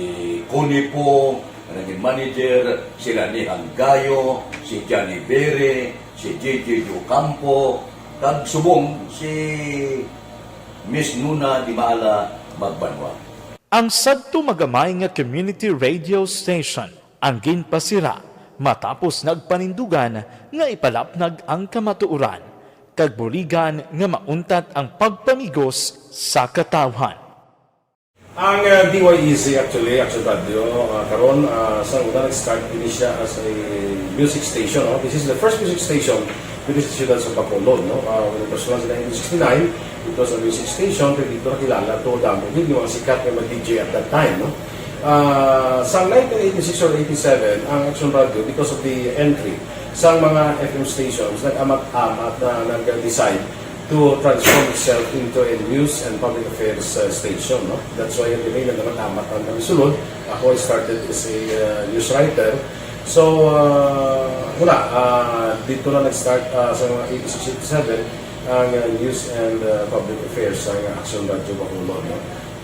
Connie Pong, nga naging manager, si Rani Hanggayo, si Johnny Bere, si J J Ocampo, kag subong si Miss Nuna Di Maala Magbanwa. Ang sadto magamay nga community radio station ang ginpasira matapos nagpanindugan nga ipalapnag ang kamatuoran kag buligan nga mauntat ang pagpamigos sa katawhan. Ang, uh, D Y E Z actually, Action Radio, uh, karon, uh, sa una nag-start din siya as a music station, no? This is the first music station dito sa siyudad sa Bacolod, no? Uh, when it was launched in nineteen sixty-nine, it was a music station, pero dito nakilala to, damo din yung mga sikat na mga D J at that time, no? Ah, sa nineteen eighty-six or eighty-seven, ang Action Radio, because of the entry sa mga F M stations, nag-amat-amat na nag-decide to transform itself into a news and public affairs, uh, station, no? That's why, nag-amat-amat ang kami sulod. Ako, I started as a, uh, news writer. So, uh, wala, uh, dito na nag-start, uh, sa mga eighty-six, eighty-seven, ang, uh, news and, uh, public affairs sa Action Radio Bacolod, no?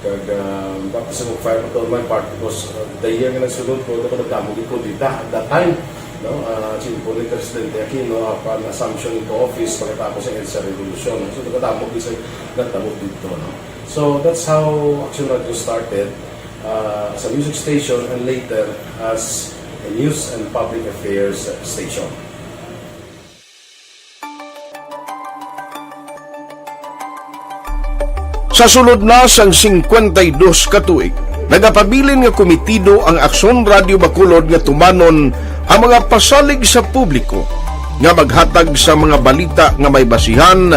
Kag, ah, baka sa mag-fire pa to my part because, ah, the year nga nagsulod ko, ako nagdamo gid ko dita at that time. No, ah, si Hippolyte Presidente Aquino, ah, upon assumption into office pagkatapos ng EDSA Revolution. So, nagkadamo din sa nagtabo dito, no? So, that's how Action Radio started, ah, as a music station and later as a news and public affairs station. Sa sulod na sang singkwenta y dos ka tuig, nagapabilin nga komitido ang Aksyon Radio Bacolod nga tumanon ang mga pasalig sa publiko nga maghatag sa mga balita nga may basihan,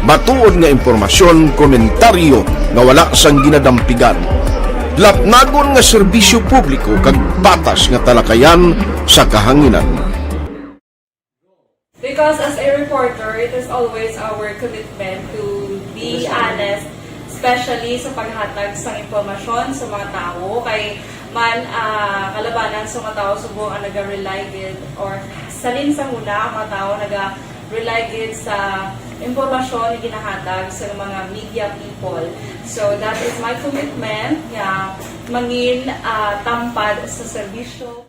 matuod nga impormasyon, komentaryo nga wala sang ginadampigan, lapnagon nga serbisyo publiko kag patas nga talakayan sa kahanginan. Because as a reporter, it is always our commitment to be honest, especially sa paghatag sang impormasyon sa mga tawo. Kay man, ah, kalabanan sa mga tawo subong ang naga-rely gid, or salin sa huna ang mga tawo naga-rely gid sa impormasyon nga ginahatag sa mga media people. So that is my commitment nga mangin, ah, tampad sa serbisyo.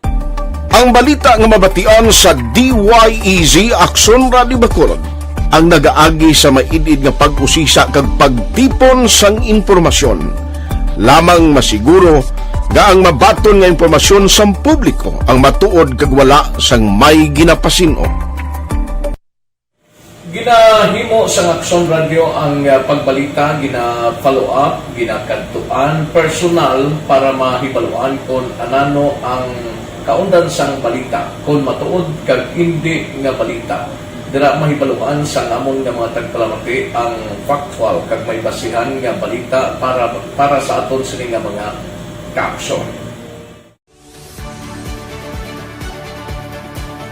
Ang balita nga mabatian sa D Y E Z Aksyon Radio Bacolod ang nagaagi sa maid-id nga pag-usisa kag pagtipon sang impormasyon. Lamang masiguro nga ang mabaton nga impormasyon sang publiko ang matuod kag wala sang may ginapasin-o. Ginahimo sang Aksyon Radio ang, ah, pagbalita, gina-follow up, ginakadtuan personal para mahibaluan kon anano ang kaundan sang balita, kon matuod kag indi nga balita. Dira mahibaluan sang amon nga mga tagpalamati ang factual kag may basihan nga balita para para sa aton sini nga mga kaaksyon.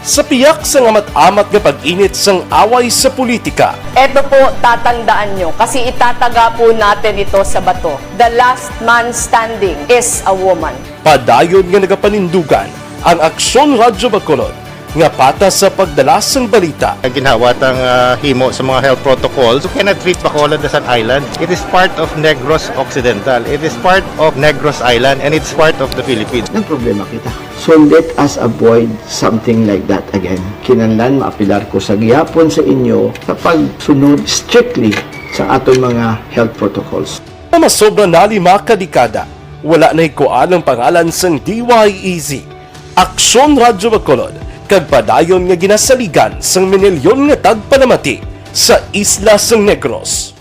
Sa piyak sang amat-amat nga pag-init sang away sa politika, Eto po, tatandaan nyo, kasi itataga po natin ito sa bato. The last man standing is a woman. Padayon nga nagapanindugan ang Aksyon Radyo Bacolod nga patas sa pagdala sang balita. Ginhawat ang, ah, himo sa mga health protocols. You cannot treat Bacolod as an island. It is part of Negros Occidental. It is part of Negros Island, and it's part of the Philippines. Nagproblema kita. So let us avoid something like that again. Kinahanglan maapilar ko sa gihapon sa inyo sa pagsunod strictly sa aton mga health protocols. Nga masobra na lima ka dekada, wala nahikuan ang pangalan sang D Y E Z, Aksyon Radyo Bacolod, kag padayon nga ginasaligan sang minilyon nga tagpalamati sa isla sang Negros.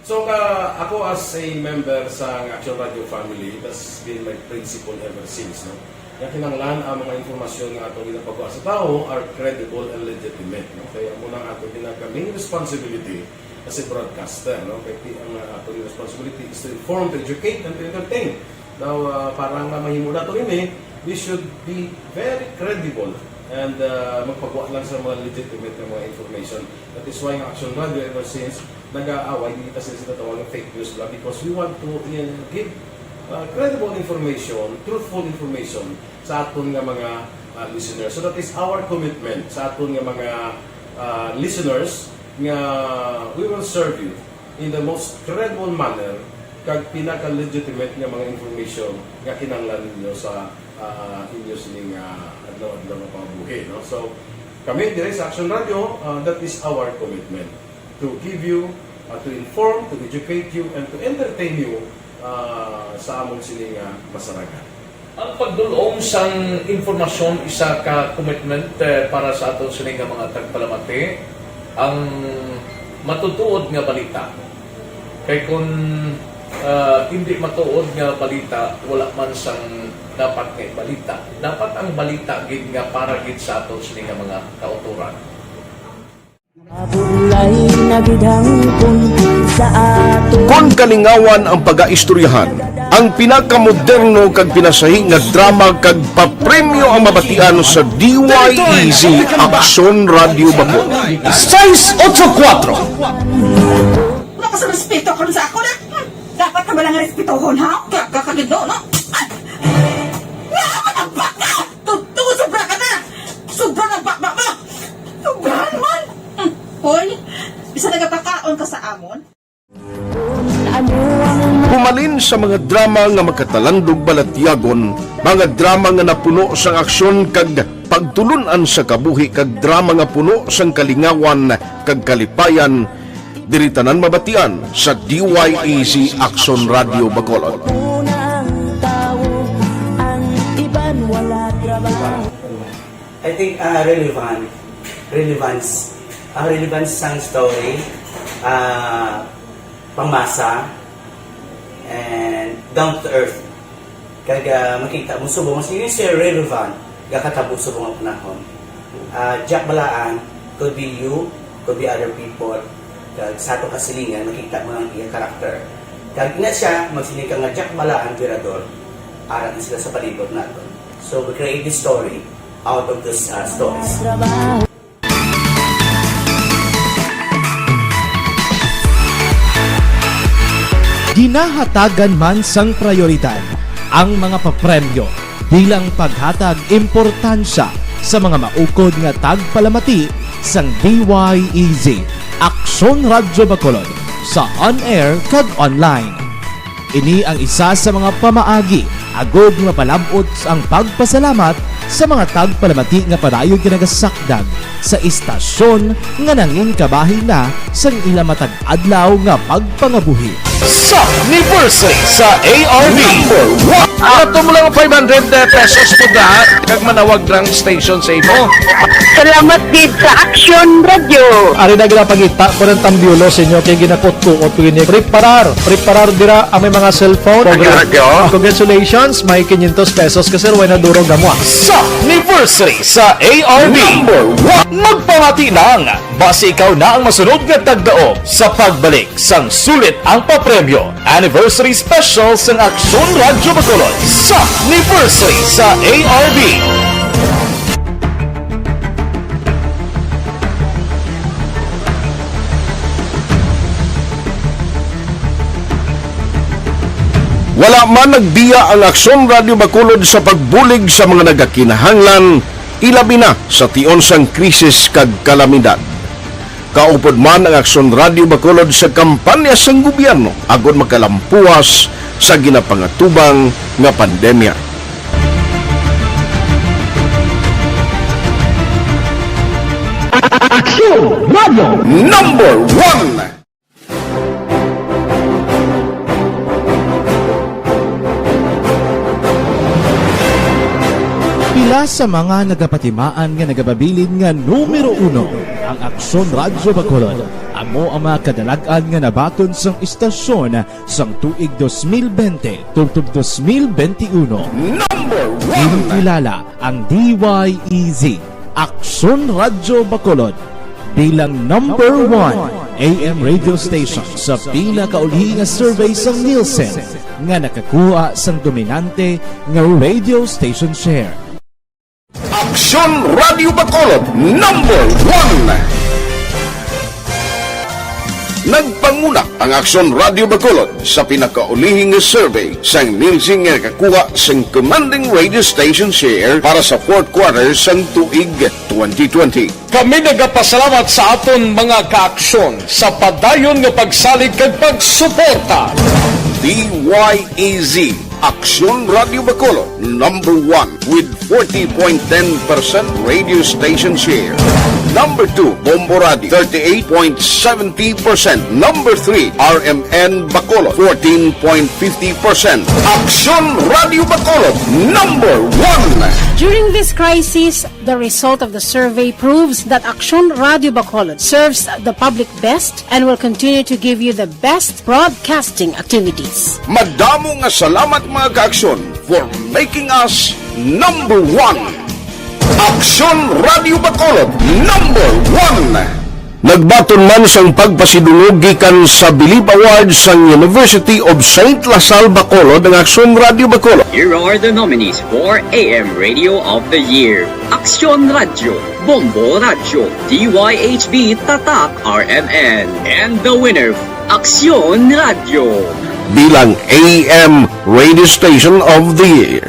So, ka, ako as a member sa Action Radio family, that's been my principle ever since, no? Nga kinahanglan ang mga impormasyon nga atong ginapagawa sa tawo are credible and legitimate, no? Kaya amo na ang atong pinaka main responsibility as a broadcaster, no? Kay ti-, ang, uh, atong responsibility is to inform, to educate, and to entertain. Now, uh, para nga mahimo nato ini, we should be very credible and, uh, magpagawa lang sa mga legitimate nga mga information. That is why ang Action Radio ever since nag-aaway, hindi ta sila sinatawag ng fake news lang because we want to, uh, give, uh, credible information, truthful information sa aton nga mga, uh, listeners. So that is our commitment sa aton nga mga, uh, listeners nga we will serve you in the most credible manner kag pinaka-legitimate nga mga information nga kinahanglan ninyo sa, ah, inyo sining, ah, adlaw-adlaw nga pangabuhi, no? So, kami diri sa Action Radio, ah, that is our commitment to give you, ah, to inform, to educate you, and to entertain you, ah, sa amon sining, ah, masaragan. Ang pagdul-ong sang impormasyon isa ka commitment, eh, para sa aton sini nga mga tagpalamati, ang matutuod nga balita. Kay kun, ah, hindi matuod nga balita, wala man sang dapat nga balita. Dapat ang balita gid nga para gid sa aton sini nga mga kautoran. Kon kalingawan ang pagaistoryahan, ang pinakamoderno kag pinasahi nga drama kag papremyo ang mabatian sa D Y E Z Aksyon Radio Bacolod. Sais otso kuwatro. Wala ka sa respeto karon sa ako na. Hmm. Dapat ka ba lang respetohon, ha? Kaya ka kagido, no? Ay! Wala ka ng baka! Totoo, sobra ka na! Sobra ng baka mo! Sobra naman! Hmm. Hoy, bisa nagapakaon ka sa amon? Humalin sa mga drama nga makatalandog balatyagon, mga drama nga napuno sang aksyon kag Pagtulun-an sa kabuhi kag drama nga puno sang kalingawan kag kalipayan, diri tanan mabatian sa D Y E Z Aksyon Radyo Bacolod. Unang tao, ang iban wala trabaho. I think uh, relevant, relevance, ang relevance sang story, uh, pangmasa, and down to earth. Kag uh, makita mo subong, mas yun siya relevant, gakatabo subong ang panahon. Uh, Jack Balaan, could be you, could be other people, kag sa ato kasilingan, makita mo ang iya karakter. Kag ina siya, magsiling ka nga Jack Balaan, Virador, ara na sila sa palibot nato. So we create this story out of those uh, stories. Ginahatagan man sang prayoridad ang mga papremyo bilang paghatag importansya sa mga maukod nga tagpalamati sang D Y E Z Aksyon Radyo Bacolod sa on-air kag online. Ini ang isa sa mga pamaagi agod nga mapalab-ot ang pagpasalamat sa mga tagpalamati nga padayon nga nagasakdag sa istasyon nga nangin kabahin na sang ila matag adlaw nga pagpangabuhi. Sa anniversary sa A R B. Number one. Ato mo lang five hundred pesos po na kag manawag lang station sa imo. Salamat gid sa Action Radio. Ari na ginapangita ko ng tambiolo sa inyo kay ginakutkuot ko ini. Preparar, preparar dira ang may mga cellphone. Action Radio. Congratulations, may quinientos pesos ka sir, way na durog gamwa. Sa anniversary sa A R B. Number one. Magpamati lang. Basi ikaw na ang masunod nga tagdaog sa pagbalik sang sulit ang papremyo. Anniversary Special sang Aksyon Radyo Bacolod sa anniversary sa A R B. Wala man nagbiya ang Aksyon Radyo Bacolod sa pagbulig sa mga nagakinahanglan, ilabi na sa tion sang krisis kag kalamidad. Kaupod man ang Aksyon Radyo Bacolod sa kampanya sang gobyerno agod makalampuwas sa ginapangatubang nga pandemya. Aksyon Radyo Number One. Pila sa mga nagapatimaan nga nagababilin nga numero uno ang Aksyon Radyo Bacolod. Amo ang mga kadalag-an nga nabaton sang istasyon sang tuig dos mil bente tubtob dos mil bente uno. Number one. Ginkilala ang D Y E Z, Aksyon Radyo Bacolod, bilang number one A M radio station sa pinakaulihi nga survey sang Nielsen nga nakakuha sang dominante nga radio station share. Aksyon Radyo Bacolod, number one. Nagpanguna ang Aksyon Radyo Bacolod sa pinakaulihi nga survey sang Nielsen nga nakakuha sang commanding radio station share para sa fourth quarter sang tuig twenty twenty. Kami nagapasalamat sa aton mga kaaksyon sa padayon nga pagsalig kag pagsuporta. D Y E Z, Aksyon Radyo Bacolod, number one with forty point ten percent radio station share. Number two, Bombo Radio, thirty-eight point seventy percent. Number three, R M N Bacolod, fourteen point fifty percent. Aksyon Radyo Bacolod, number one. During this crisis, the result of the survey proves that Aksyon Radyo Bacolod serves the public best and will continue to give you the best broadcasting activities. Madamo nga salamat, mga kaaksyon, for making us number one. Aksyon Radyo Bacolod, number one. Nagbaton man sang pagpasidungog gikan sa Bilib Awards sang University of Saint La Salle Bacolod ang Aksyon Radyo Bacolod. Here are the nominees for A M Radio of the Year: Aksyon Radyo, Bombo Radyo, D Y H B Tatak R M N, and the winner, Aksyon Radyo. Bilang A M Radio Station of the Year.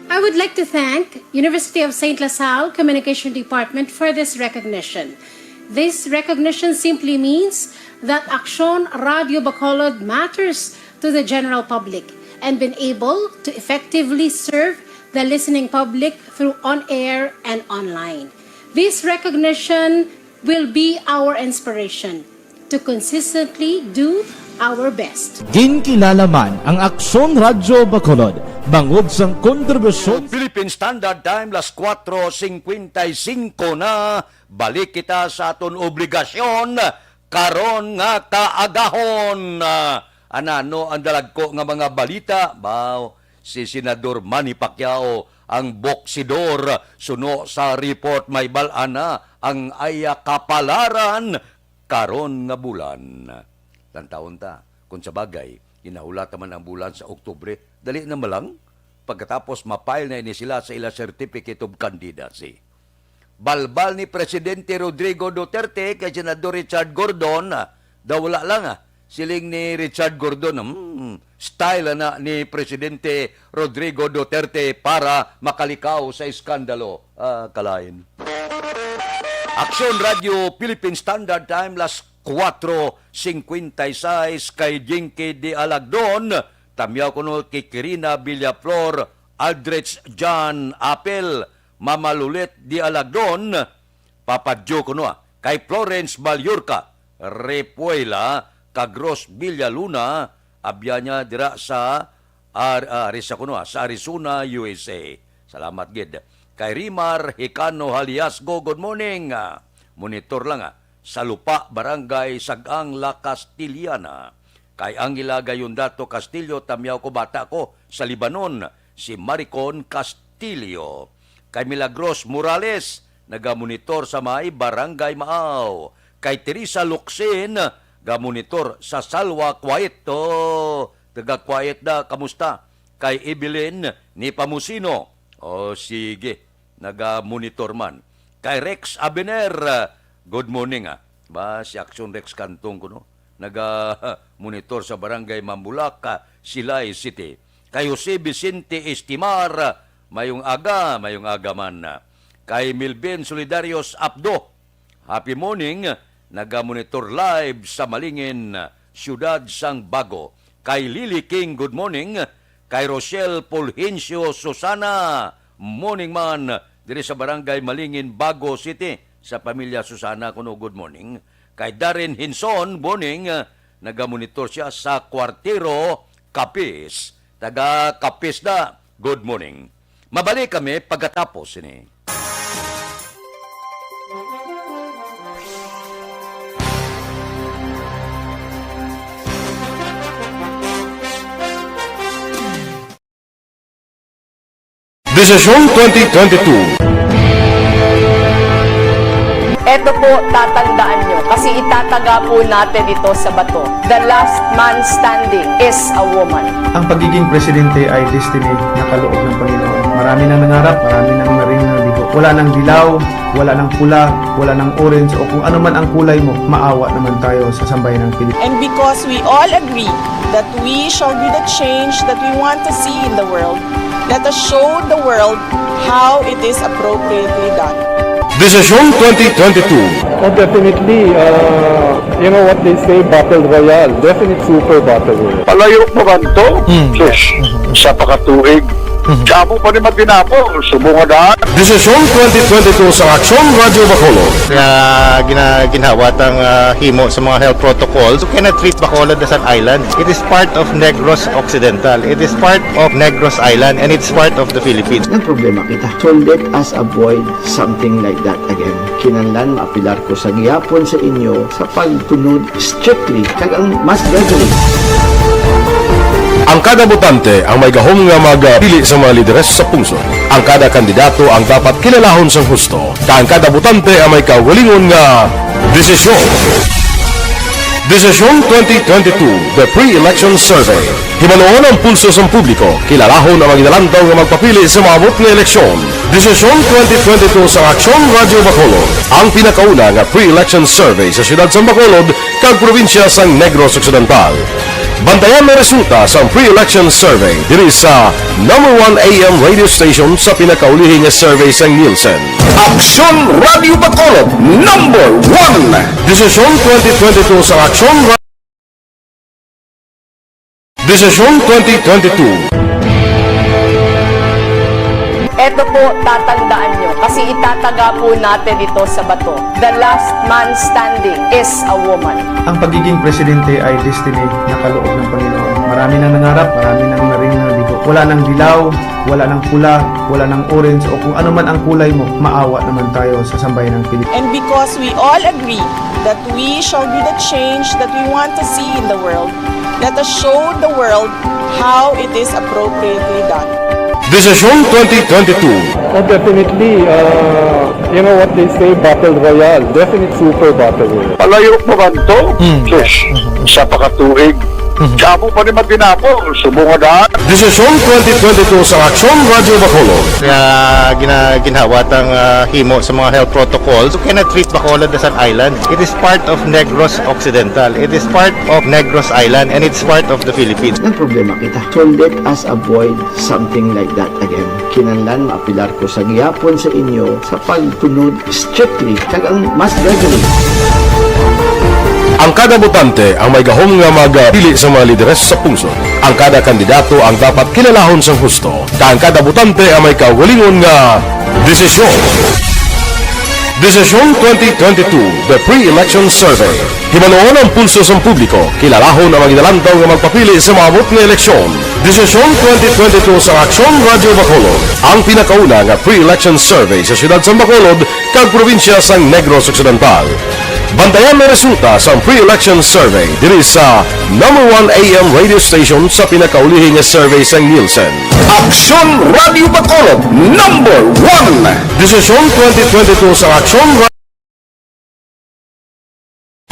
I would like to thank University of Saint La Salle Communication Department for this recognition. This recognition simply means that Aksyon Radyo Bacolod matters to the general public and been able to effectively serve the listening public through on-air and online. This recognition will be our inspiration to consistently do our best. Ginkilala man ang Aksyon Radyo Bacolod bangod sang kontribusyon. Philippine Standard Time, las kuwatro singkwenta y singko na. Balik kita sa aton obligasyon karon nga kaagahon. Ah, anano ang dalagko nga mga balita? Baw, si Senador Manny Pacquiao, ang boksidor, suno sa report, may bal-an na ang iya kapalaran karon nga bulan. Lantawon ta, kung sa bagay, ginahulata man ang bulan sa Oktubre, dali na malang. Pagkatapos, ma-file na ini sila sa ila Certificate of Candidacy. Balbal ni Presidente Rodrigo Duterte kay Senador Richard Gordon, ah, daw wala lang, ah. Siling ni Richard Gordon, "Hmm, style na ni Presidente Rodrigo Duterte para makalikaw sa iskandalo." Ah, kalain. Aksyon Radio Philippine Standard Time, las kuwatro singkwenta y sais, kay Jinky de Alagdon, tamyaw kuno kay Kirina Villaflor, Aldrich John Apel, Mama Lulet de Alagdon, Papa Joe kuno, ah, kay Florence Baliurca, Repuela, kag Rose Villaluna, abya niya dira sa Ar-, ah, ari sa kuno, ah, sa Arizona, U S A. Salamat gid. Kay Rimar Hicano Haliasgo, good morning. Ah, monitor lang, ah, sa Lupa, Barangay Sag-ang, La Castellana. Kay Angela Gayondato Castillo, tamyaw ko, bata ko, sa Lebanon, si Maricon Castillo. Kay Milagros Morales, nagamonitor sa may Barangay Maaw. Kay Teresa Locsin, gamonitor sa Salwa, Kuwait. Oh, taga Kuwait na, kamusta? Kay Evelyn Nepomuceno. Oh, sige, nagamonitor man. Kay Rex Abener, good morning, ah. Ba, si Action Rex Cantong kuno, nagamonitor sa Barangay Mambulak, ah, Silay City. Kay Jose Vicente Estimar, mayong aga, mayong aga man. Kay Milvin Solidarios Apdo, happy morning, nagamonitor live sa Malingin, Siyudad sang Bago. Kay Lily King, good morning. Kay Rochelle Fulgencio Susana, morning man, diri sa Barangay Malingin, Bago City, sa pamilya Susana kuno, good morning. Kay Darren Hinson, morning, nagamonitor siya sa Cuartero, Capiz. Taga Capiz na, good morning. Mabalik kami pagkatapos sini. Desisyon twenty twenty-two. Eto po, tatandaan nyo, kasi itataga po natin ito sa bato. The last man standing is a woman. Ang pagiging presidente ay destiny na kaloob ng Panginoon. Marami nang nangarap, marami nang naring nabigo. Wala nang dilaw, wala nang pula, wala nang orange, o kung ano man ang kulay mo, maawa naman tayo sa sambayan ng Pilipinas. And because we all agree that we shall be the change that we want to see in the world, let us show the world how it is appropriately done. Desisyon twenty twenty-two. Oh, definitely, uh, you know what they say, battle royale. Definite super battle royale. Palayo mo kanto? Hmm. Sus, sa pakatuig. Mhm. Amo pa ni Matinabo, subong nga daan. Desisyon twenty twenty-two sa Aksyon Radyo Bacolod. Nga gina-, ginhawat ang, ah, himo sa mga health protocols. You cannot treat Bacolod as an island. It is part of Negros Occidental. It is part of Negros Island, and it's part of the Philippines. Ang problema kita. So let us avoid something like that again. Kinahanglan maapelar ko sa gihapon sa inyo sa pagtunod strictly kag ang mas gradually. Ang kada botante ang may gahom nga magpili sa mga lideres sa pungsod. Ang kada kandidato ang dapat kilalahon sang husto, kag ang kada botante ang may kaugalingon nga desisyon. Desisyon twenty twenty-two, The Pre-Election Survey. Hibaluon ang pulso sang publiko, kilalahon ang mga ginalantaw nga magpapili sa maabot nga eleksyon. Desisyon twenty twenty-two sa Aksyon Radyo Bacolod, ang pinakauna nga pre-election survey sa siyudad sang Bacolod kag probinsya sang Negros Occidental. Bantayan ang resulta sang pre-election survey diri sa number one A M radio station sa pinakaulihi nga survey sang Nielsen. Aksyon Radyo Bacolod, number one. Desisyon twenty twenty-two sa Aksyon Ra-, Desisyon twenty twenty-two. Eto po, tatandaan nyo, kasi itataga po natin ito sa bato. The last man standing is a woman. Ang pagiging presidente ay destiny na kaloob ng Panginoon. Marami nang nangarap, marami nang naring nabigo. Wala nang dilaw, wala nang pula, wala nang orange, o kung ano man ang kulay mo, maawa naman tayo sa sambayan ng Pilipinas. And because we all agree that we shall be the change that we want to see in the world, let us show the world how it is appropriately done. Desisyon twenty twenty-two. Oh, definitely, uh, you know what they say, battle royale. Definite super battle royale. Palayo pa man to? Mm. Sus, sa pakatuig. Mm. Sa amo pa ni Matinapol, subong nga daan. Desisyon twenty twenty-two sa Aksyon Radyo Bacolod. Nga gina-, ginhawat ang, ah, himo sa mga health protocols. You cannot treat Bacolod as an island. It is part of Negros Occidental. It is part of Negros Island, and it's part of the Philippines. Ang problema kita. So let us avoid something like that again. Kinahanglan maapilar ko sa gihapon sa inyo sa pagtunod strictly kag ang mas gradually. Ang kada botante ang may gahom nga magpili sa mga lideres sa pungsod. Ang kada kandidato ang dapat kilalahon sang husto, kag ang kada botante ang may kaugalingon nga desisyon. Desisyon twenty twenty-two, The Pre-Election Survey. Himanuon ang pulso sang publiko, kilalahon ang mga ginalantaw nga magpapili sa maabot nga eleksyon. Desisyon twenty twenty-two sa Aksyon Radyo Bacolod, ang pinakauna nga pre-election survey sa siyudad sang Bacolod kag probinsya sang Negros Occidental. Bantayan ang resulta sang pre-election survey diri sa number one A M radio station sa pinakaulihi nga survey sang Nielsen. Aksyon Radyo Bacolod, number one. Desisyon twenty twenty-two sa Aksyon Ra-,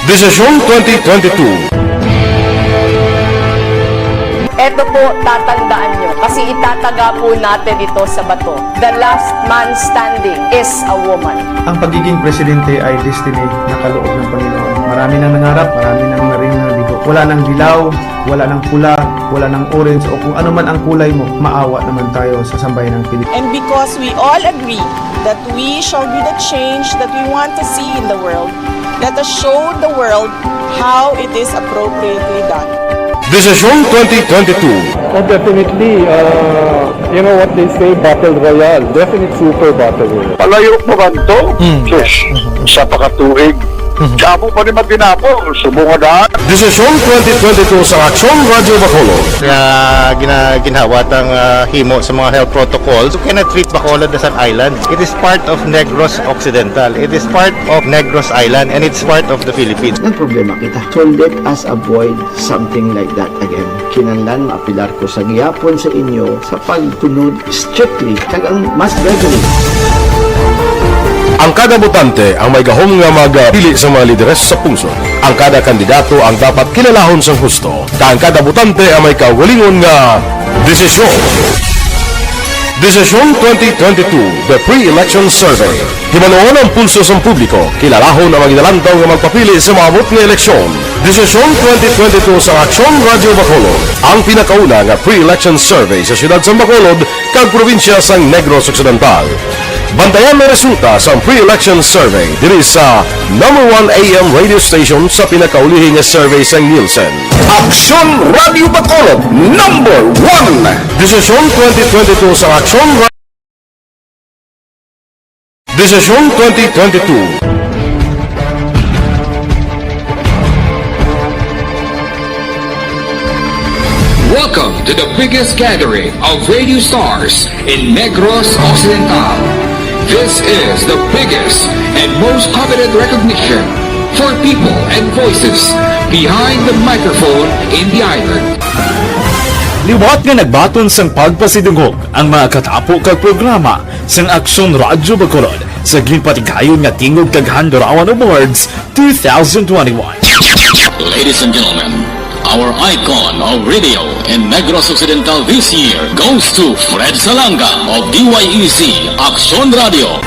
Desisyon twenty twenty-two. Eto po, tatandaan nyo, kasi itataga po natin ito sa bato. The last man standing is a woman. Ang pagiging presidente ay destiny na kaloob ng Panginoon. Marami nang nangarap, marami nang naring nabigo. Wala nang dilaw, wala nang pula, wala nang orange, o kung ano man ang kulay mo, maawa naman tayo sa sambayan ng Pilipinas. And because we all agree that we shall be the change that we want to see in the world, let us show the world how it is appropriately done. Desisyon twenty twenty-two. Oh, definitely, uh, you know what they say, battle royale. Definite super battle royale. Palayo pa man to? Mm. Sus, sa pakatuig. Mhm. Sa amo pa ni Matinapol, subong nga daan. Desisyon twenty twenty-two sa Aksyon Radyo Bacolod. Nga gina-, ginhawat ang, ah, himo sa mga health protocols. You cannot treat Bacolod as an island. It is part of Negros Occidental. It is part of Negros Island, and it's part of the Philippines. Ang problema kita. So let us avoid something like that again. Kinahanglan maapilar ko sa gihapon sa inyo sa pagtunod strictly kag ang mas gradually. Ang kada botante ang may gahom nga magpili sa mga lideres sa pungsod. Ang kada kandidato ang dapat kilalahon sang husto, kag ang kada botante ang may kaugalingon nga desisyon. Desisyon twenty twenty-two, The Pre-Election Survey. Himanuon ang pulso sang publiko, kilalahon ang mga ginalantaw nga magpapili sa maabot nga eleksyon. Desisyon twenty twenty-two sa Aksyon Radyo Bacolod, ang pinakauna nga pre-election survey sa siyudad sang Bacolod kag probinsya sang Negros Occidental. Bantayan ang resulta sang pre-election survey diri sa number one A M radio station sa pinakaulihi nga survey sang Nielsen. Aksyon Radyo Bacolod, number one. Desisyon twenty twenty-two sa Aksyon Ra-, Desisyon twenty twenty-two. Welcome to the biggest gathering of radio stars in Negros Occidental. This is the biggest and most coveted recognition for people and voices behind the microphone in the island. Liwat nga nagbaton sang pagpasidungog ang mga katapo kag programa sang Aksyon Radyo Bacolod sa ginpatigayon nga Tingog kag Handurawan Awards two thousand twenty-one. Ladies and gentlemen, our icon of radio in Negros Occidental this year goes to Fred Salanga of D Y E C Aksyon Radio.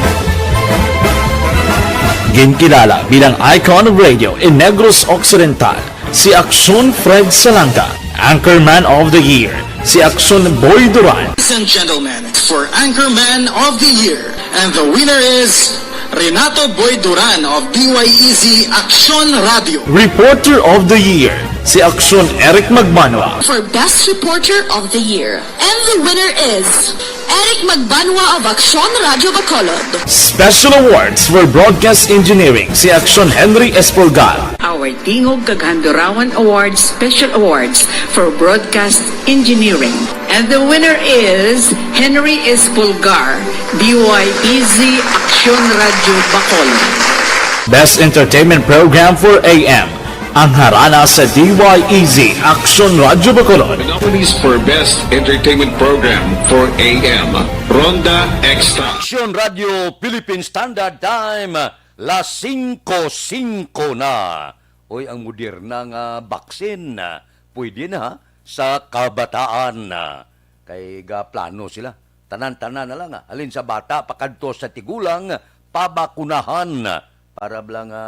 Ginkilala bilang icon of radio in Negros Occidental si Aksyon Fred Salanga, Anchorman of the Year, si Aksyon Boy Duran. Ladies and gentlemen, for Anchorman of the Year, and the winner is Renato Boy Duran of D Y E C Aksyon Radio. Reporter of the Year, Si Aksyon Eric Magbanwa. For Best Reporter of the Year. And the winner is Eric Magbanwa of Aksyon Radyo Bacolod. Special Awards for Broadcast Engineering, si Aksyon Henry Espolgar. Our Tingog kag Handurawan Awards Special Awards for Broadcast Engineering. And the winner is Henry Espolgar, D Y E Z, Aksyon Radyo Bacolod. Best Entertainment Program for A M, ang harana sa D Y E Z, Aksyon Radyo Bacolod. The nominees for Best Entertainment Program for A M, Ronda Extra. Aksyon Radyo Philippine Standard Time, las singko singko na. Oy, ang moderna nga vaccine, ah, pwede na sa kabataan, ah. Kay gaplano sila. Tanan-tanan na lang, ah. Halin sa bata, pakadto sa tigulang, pabakunahan. Para bala nga,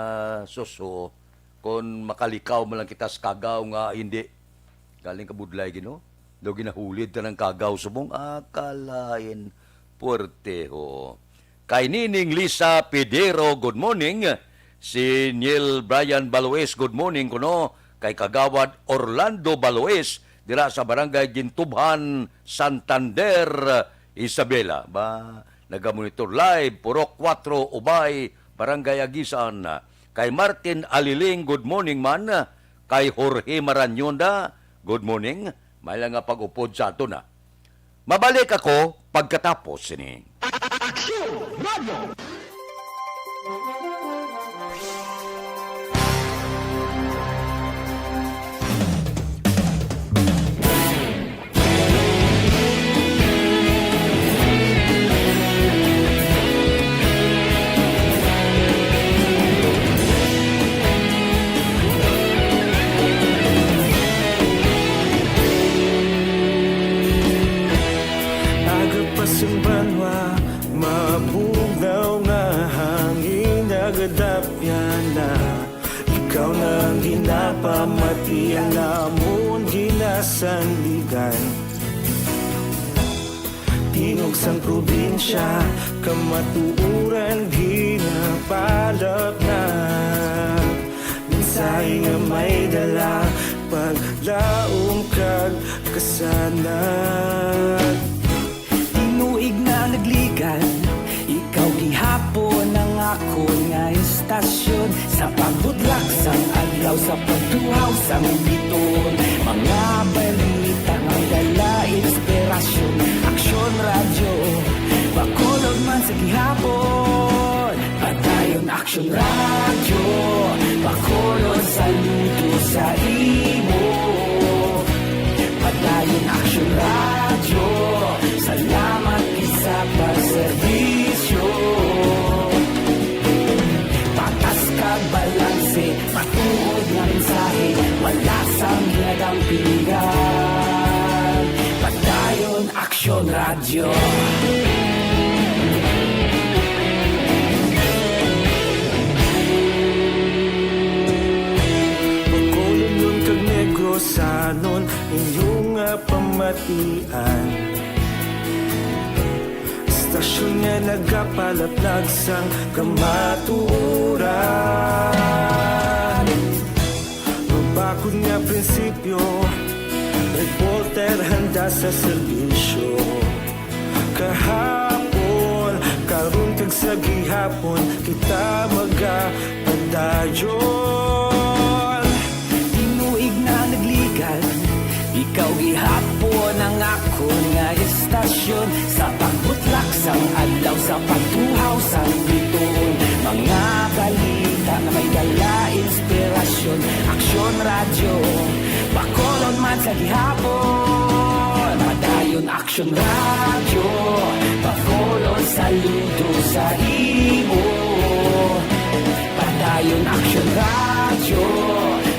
sus, oo. Kon makalikaw man lang kita sa kagaw nga hindi. Galing kabudlay, Ginoo. Daw ginahulid ta ng kagaw subong, ah, kalain. Puwerte, ho. Kay Nining Lisa Pedero, good morning. Si Neil Brian Baloes, good morning kuno. Kay Kagawad Orlando Baloes, dira sa Barangay Gintubhan, Santander, Isabela. Ba, nagamonitor live, Purok Kuwatro, Ubay, Barangay Agisan. Kay Martin Aliling, good morning man. Kay Jorge Maranionda, good morning. May lang nga pag-upod sa aton, ha. Mabalik ako pagkatapos sini. Aksyon Radio! Aga pa sing banwa, mabugnaw nga hangin nagadapyan na. Ikaw na ang ginapamati, ang amon ginasandigan. Tingog sang probinsya, kamatuoran ginapalapnag. Mensahe nga may dala, paglaom kag kasanag. Tinuig na nagligan, ikaw gihapon ang akon nga istasyon. Sa pagbudlak sang adlaw, sa pagtuhaw sang biton, mga balita nga dala inspirasyon. Aksyon Radyo, Bacolod man sa gihapon. Padayon Aksyon Radyo, Bacolod, saludo sa imo. Padayon Aksyon Radyo, salamat gid sa pagserbisyo. Patas kag balanse, matuod nga mensahe, wala sang ginadampigan. Padayon Aksyon Radyo. Bacolodnon kag Negrosanon, inyo nga pamatian. Istasyon nga nagapalaplag sang kamatuoran. Mabakod nga prinsipyo, reporter handa sa serbisyo. Kahapon, karon kag sa gihapon, kita magapadayon. Tinuig na nagligan, ikaw gihapon ang akon nga istasyon. Sa pagbutlak sang adlaw, sa pagtuhaw sang bituon, mga balita nga may dala inspirasyon. Aksyon Radyo, Bacolod man sa gihapon. Padayon Aksyon Radyo, Bacolod, saludo sa imo. Padayon Aksyon Radyo,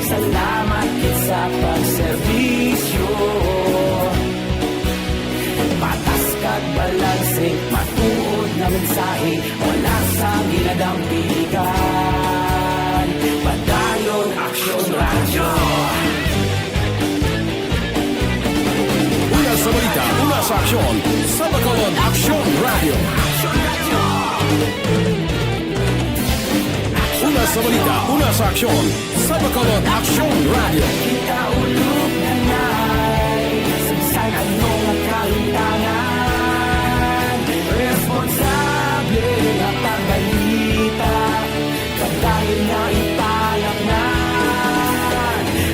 salamat gid sa pagserbisyo. Patas kag balanse, matuod nga mensahe, wala sang ginadampigan. Padayon Aksyon Radyo. Una sa balita, una sa aksyon, sa Bacolod, Aksyon Radyo. Una sa balita, una sa aksyon, Sa Bacolod Action Radio. Kita ulog na na'y sagsag ano nga kahintangan. Responsable nga pagbalita, padayon nga ipalatnan.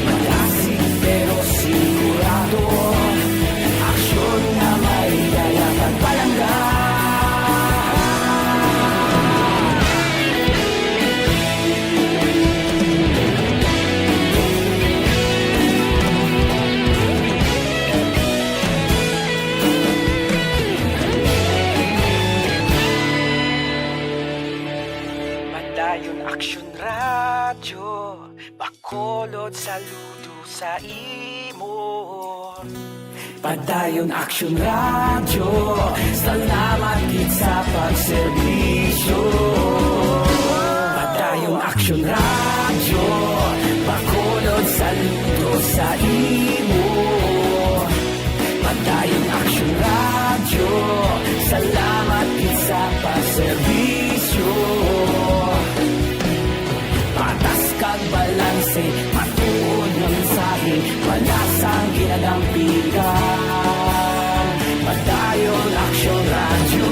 Malasig pero sigurado, aksyon nga may dala kag palangga. Padayon Aksyon Radyo, Bacolod, saludo sa imo. Padayon Aksyon Radyo, salamat gid sa pagserbisyo. Padayon Aksyon Radyo, Bacolod, saludo sa imo. Padayon Aksyon Radyo, salamat gid sa pagserbisyo. Patas kag balanse, matuod nga mensahe, wala sang ginadampigan. Padayon Aksyon Radyo.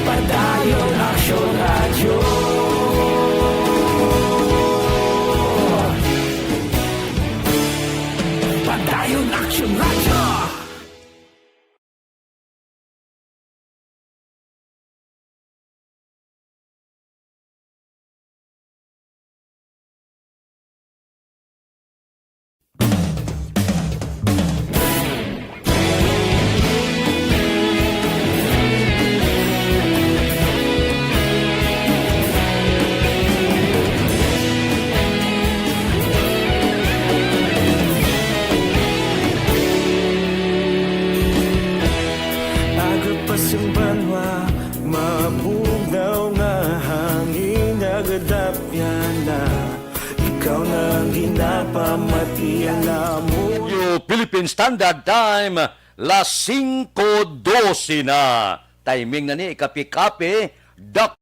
Padayon Aksyon Radyo. Padayon Aksyon Radyo. Agod pa sing banwa, mabugnaw nga hangin, nagadapyan na. Ikaw na ang ginapamatian namo. Radio Philippine Standard Time, las singko dose na. Timing na ni, ikapi-kapi, Doc.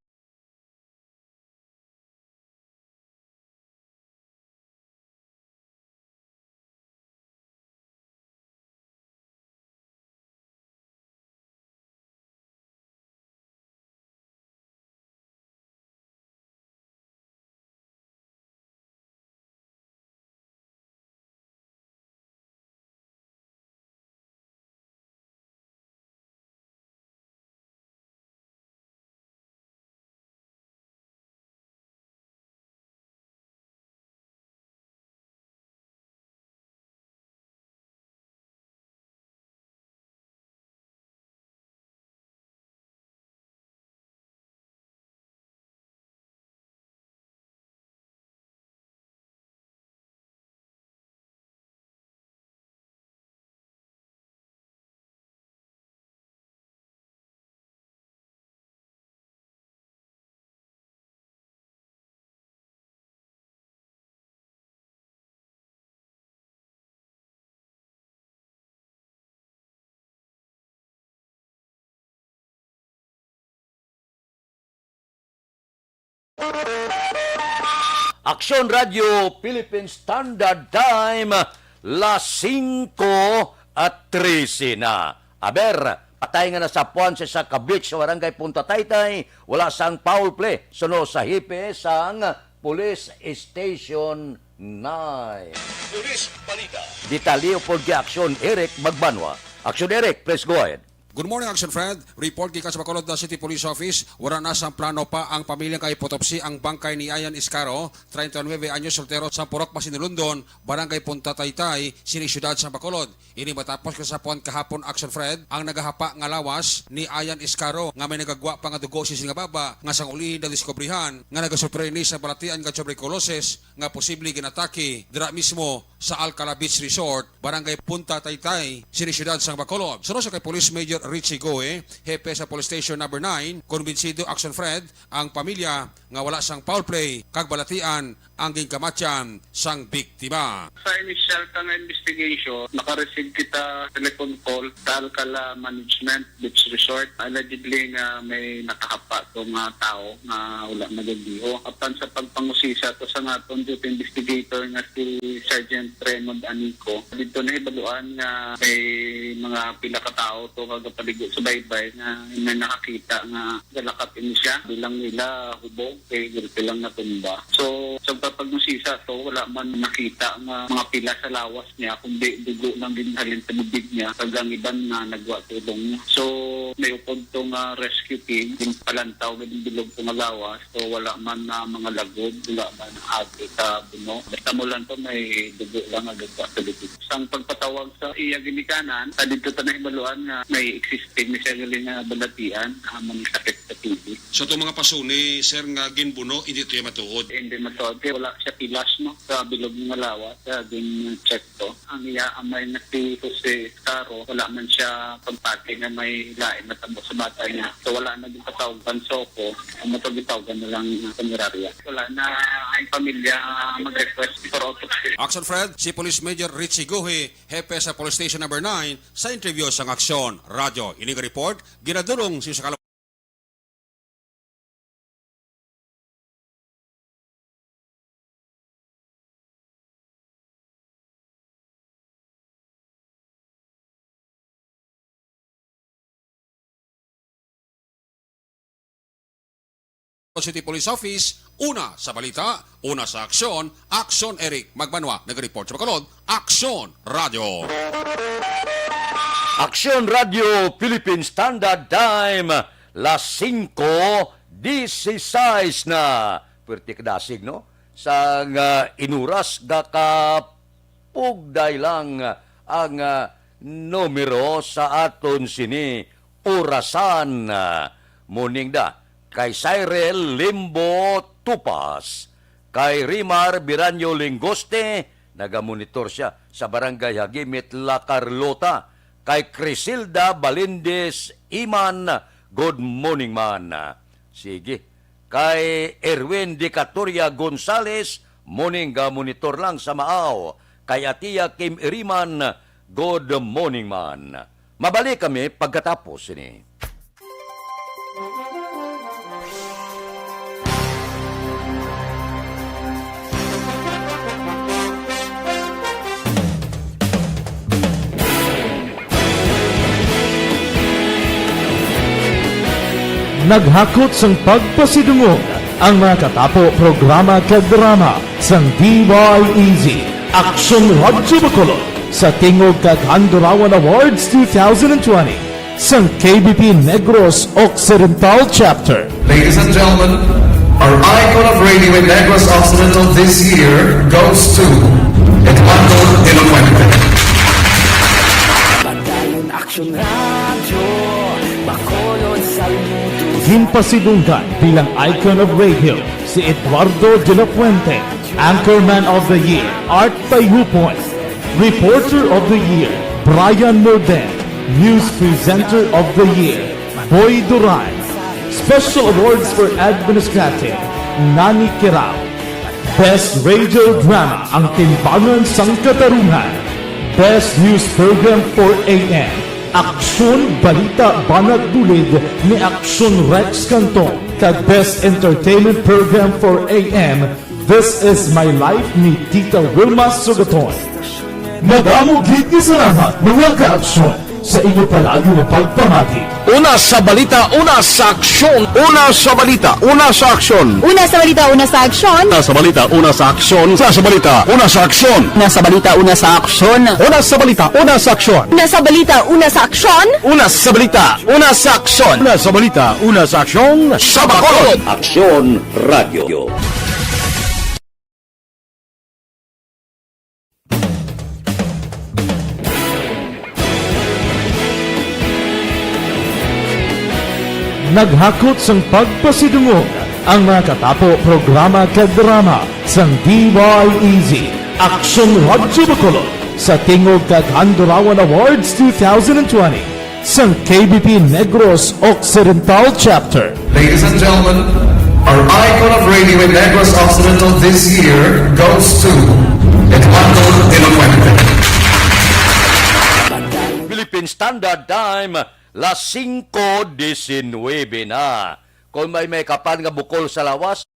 Aksyon Radio Philippine Standard Time, las singko at trese na. Aber, patay nga nasapuan sa isa ka beach sa Barangay Punta Taytay, wala sang foul play, suno sa hepe sang Police Station nine. Police Balita. Detalye pod kay Aksyon Eric Magbanwa. Aksyon Eric, please go ahead. Good morning, Action Fred. Report gikan sa Bacolod City Police Office, wala na sang plano pa ang pamilya nga ipotopsi ang bangkay ni Ian Iscaro, treinta y nueve anyos, soltero, sa Purok Masinulundon, Barangay Punta Taytay, sini siyudad sa Bacolod. Ini matapos nga nasapuan kahapon, Action Fred, ang nagahapa nga lawas ni Ian Iscaro nga may nagagwa pa nga dugo sa sini nga baba nga sang ulihi nadiskubrihan nga nagasufri ini sa balatian nga tuberculosis nga posible ginatake dira mismo sa Alcala Beach Resort, Barangay Punta Taytay, sini siyudad sang Bacolod. Suno sa kay Police Major Richie Goy, hepe sa Police Station Number nine, kumbinsido, Action Fred, ang pamilya nga wala sang foul play kag balatian ang ginkamatyan sang biktima. Sa initial ka nga investigation, naka-receive kita telephone call sa Alcala Management Beach Resort. Allegedly nga may nakahapa to nga tawo nga wala nagagiho. Apan sa pagpangusisa to sa aton duty investigator nga si Sergeant Raymond Anico, dito nahibaluan nga may mga pila ka tawo to nga gapaligo sa baybay nga may nakakita nga galakat ini siya bilang nila hubog kay gulpi lang natumba. So, sa pagpangusisa to, wala man nakita nga mga pila sa lawas niya, kundi dugo lang ginhalin sa bibig niya, kag ang iban nga nagwa tulong niya. So, may upod to nga rescue team, ginpalantaw gid ang bilog to nga lawas. So, wala man na mga lagod, wala man agi sa buno. Basta mo lang to, may dugo lang nga gagwa sa bibig. Sang pagpatawag sa iya ginikanan, sa dito ta nahibaluan nga may existing ni siya gali nga balatian, ah, may sakit sa T B. So, itong mga pasuni, sir, nga ginbuno, hindi to iya matuod? Hindi matuod. Kaya wala siya pilas, no, sa bilog nga lawas, sa gin-check to. Ang iya amay nga si Jose Caro, wala man siya pagpati nga may lain na tabo sa bata niya. So, wala na gipatawag sa SOCO. Ang matagitawagan na lang ng punerarya. Wala na ang pamilya mag-request for autopsy. Action Fred, si Police Major Richie Guhi, hepe sa Police Station Number nine, sa interview sang Aksyon Radyo. Ini nga report, ginadulong sa Kalo- City Police Office, una sa balita, una sa aksyon, Aksyon Eric Magbanwa, nag-report sa Bacolod, Aksyon Radyo. Aksyon Radyo Philippine Standard Time, las singko dieciséis na. Pwerte kadasig, no? Sang, ah, inuras, gakapugday lang ang, ah, numero sa aton sini orasan. Ah, morning da kay Cyril Limbo Tupas, kay Rimar Biranyo Lingoste, nagamonitor siya sa Barangay Hagimit, La Carlota, kay Crisilda Balindis Iman, good morning man. Sige. Kay Erwin Dicatoria Gonzales, morning, ga monitor lang sa Maaw. Kay Atia Kim Iriman, good morning man. Mabalik kami pagkatapos sini. Naghakot sang pagpasidungog ang mga katapo programa kag drama sang D Y E Z, Aksyon Radyo Bacolod, sa Tingog kag Handurawan Awards two thousand twenty sang K B P Negros Occidental Chapter. Ladies and gentlemen, our icon of radio in Negros Occidental this year goes to Eduardo de la Fuente. Padayon Aksyon Radyo, Bacolod, saludo. Ginpasidunggan bilang icon of radio si Eduardo de la Fuente, Anchorman of the Year, Art Payupon, Reporter of the Year, Brian Morden, News Presenter of the Year, Boy Duran, Special Awards for Administrative, Nani Kirao, Best Radio Drama, Ang Timbangan sang Katarungan, Best News Program for A M, Aksyon Balita Banat Bulid ni Aksyon Rex Canton, kag Best Entertainment Program for A M, This Is My Life ni Tita Wilma Sugaton. Madamo gid nga salamat, mga kaaksyon, sa inyo palagi nga pagpamati. Una sa balita, una sa aksyon. Una sa balita, una sa aksyon. Una sa balita, una sa aksyon. Una sa balita, una sa aksyon. Una sa balita, una sa aksyon. Una sa balita, una sa aksyon. Una sa balita, una sa aksyon. Una sa balita, una sa aksyon. Una sa balita, una sa aksyon. Una sa balita, una sa aksyon. Sa Bacolod. Aksyon Radio. Naghakot sang pagpasidungog ang mga katapo programa kag drama sang D Y E Z, Aksyon Radyo Bacolod, sa Tingog kag Handurawan Awards two thousand twenty. Sa K B P Negros Occidental Chapter. Ladies and gentlemen, our icon of radio in Negros Occidental this year goes to Eduardo de la Fuente. Philippine Standard Time, las singko disinwebe na. Kung may may kapan nga bukol sa lawas,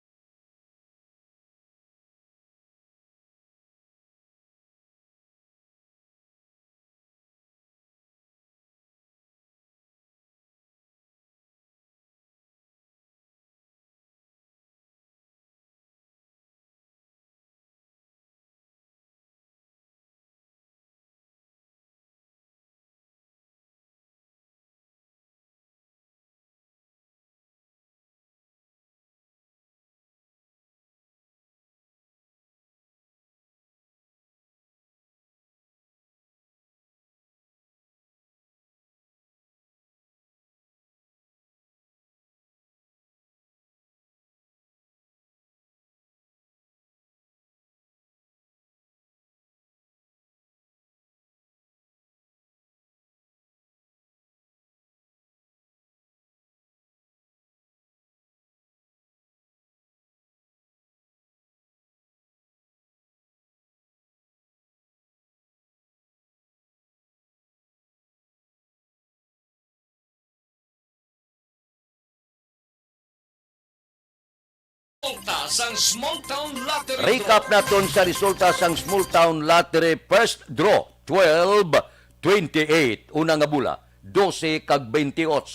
Resulta sang Small Town Lottery. Recap naton sa resulta sang Small Town Lottery first draw, twelve, twenty-eight, una nga bola, dose kag twenty-eight.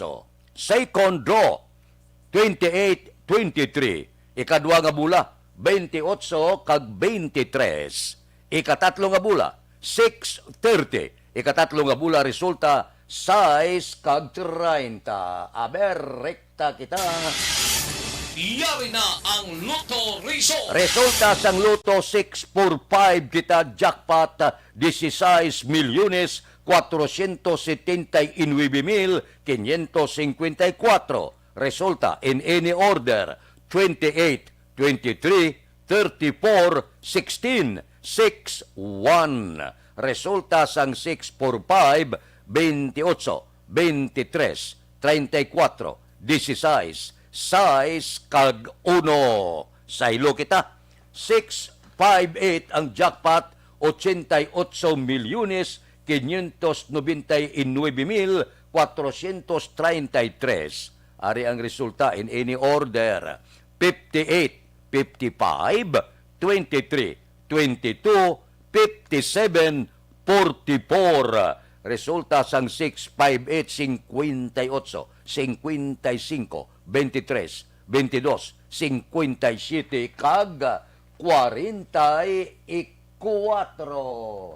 Second draw, twenty-eight, twenty-three. Ikadua nga bola, twenty-eight kag twenty-three. Ikatatlo nga bola, six thirty. Ikatatlo nga bola, resulta, sais kag treinta. Aber, rekta kita. Yari na ang Lotto Result. Resulta sang Lotto six four five kita, jackpot, dieciséis millones cuatrocientos setenta y nueve mil quinientos cincuenta y cuatro. Resulta in any order, twenty-eight, twenty-three, thirty-four, sixteen, six, one. Resulta sang six four five, twenty-eight, twenty-three, treinta y cuatro, dieciséis, sais, kag uno. Saylo kita. Six five eight ang jackpot, ochenta y ocho milyones quinientos noventa y nueve mil cuatrocientos treinta y tres. Ari ang resulta in any order: fifty-eight, fifty-five, twenty-three, twenty-two, fifty-seven, forty-four. Resulta sang six five eight, cincuenta y ocho, cincuenta y cinco, veintitrés, veintidós, cincuenta y siete, kag kwarenta y kuwatro.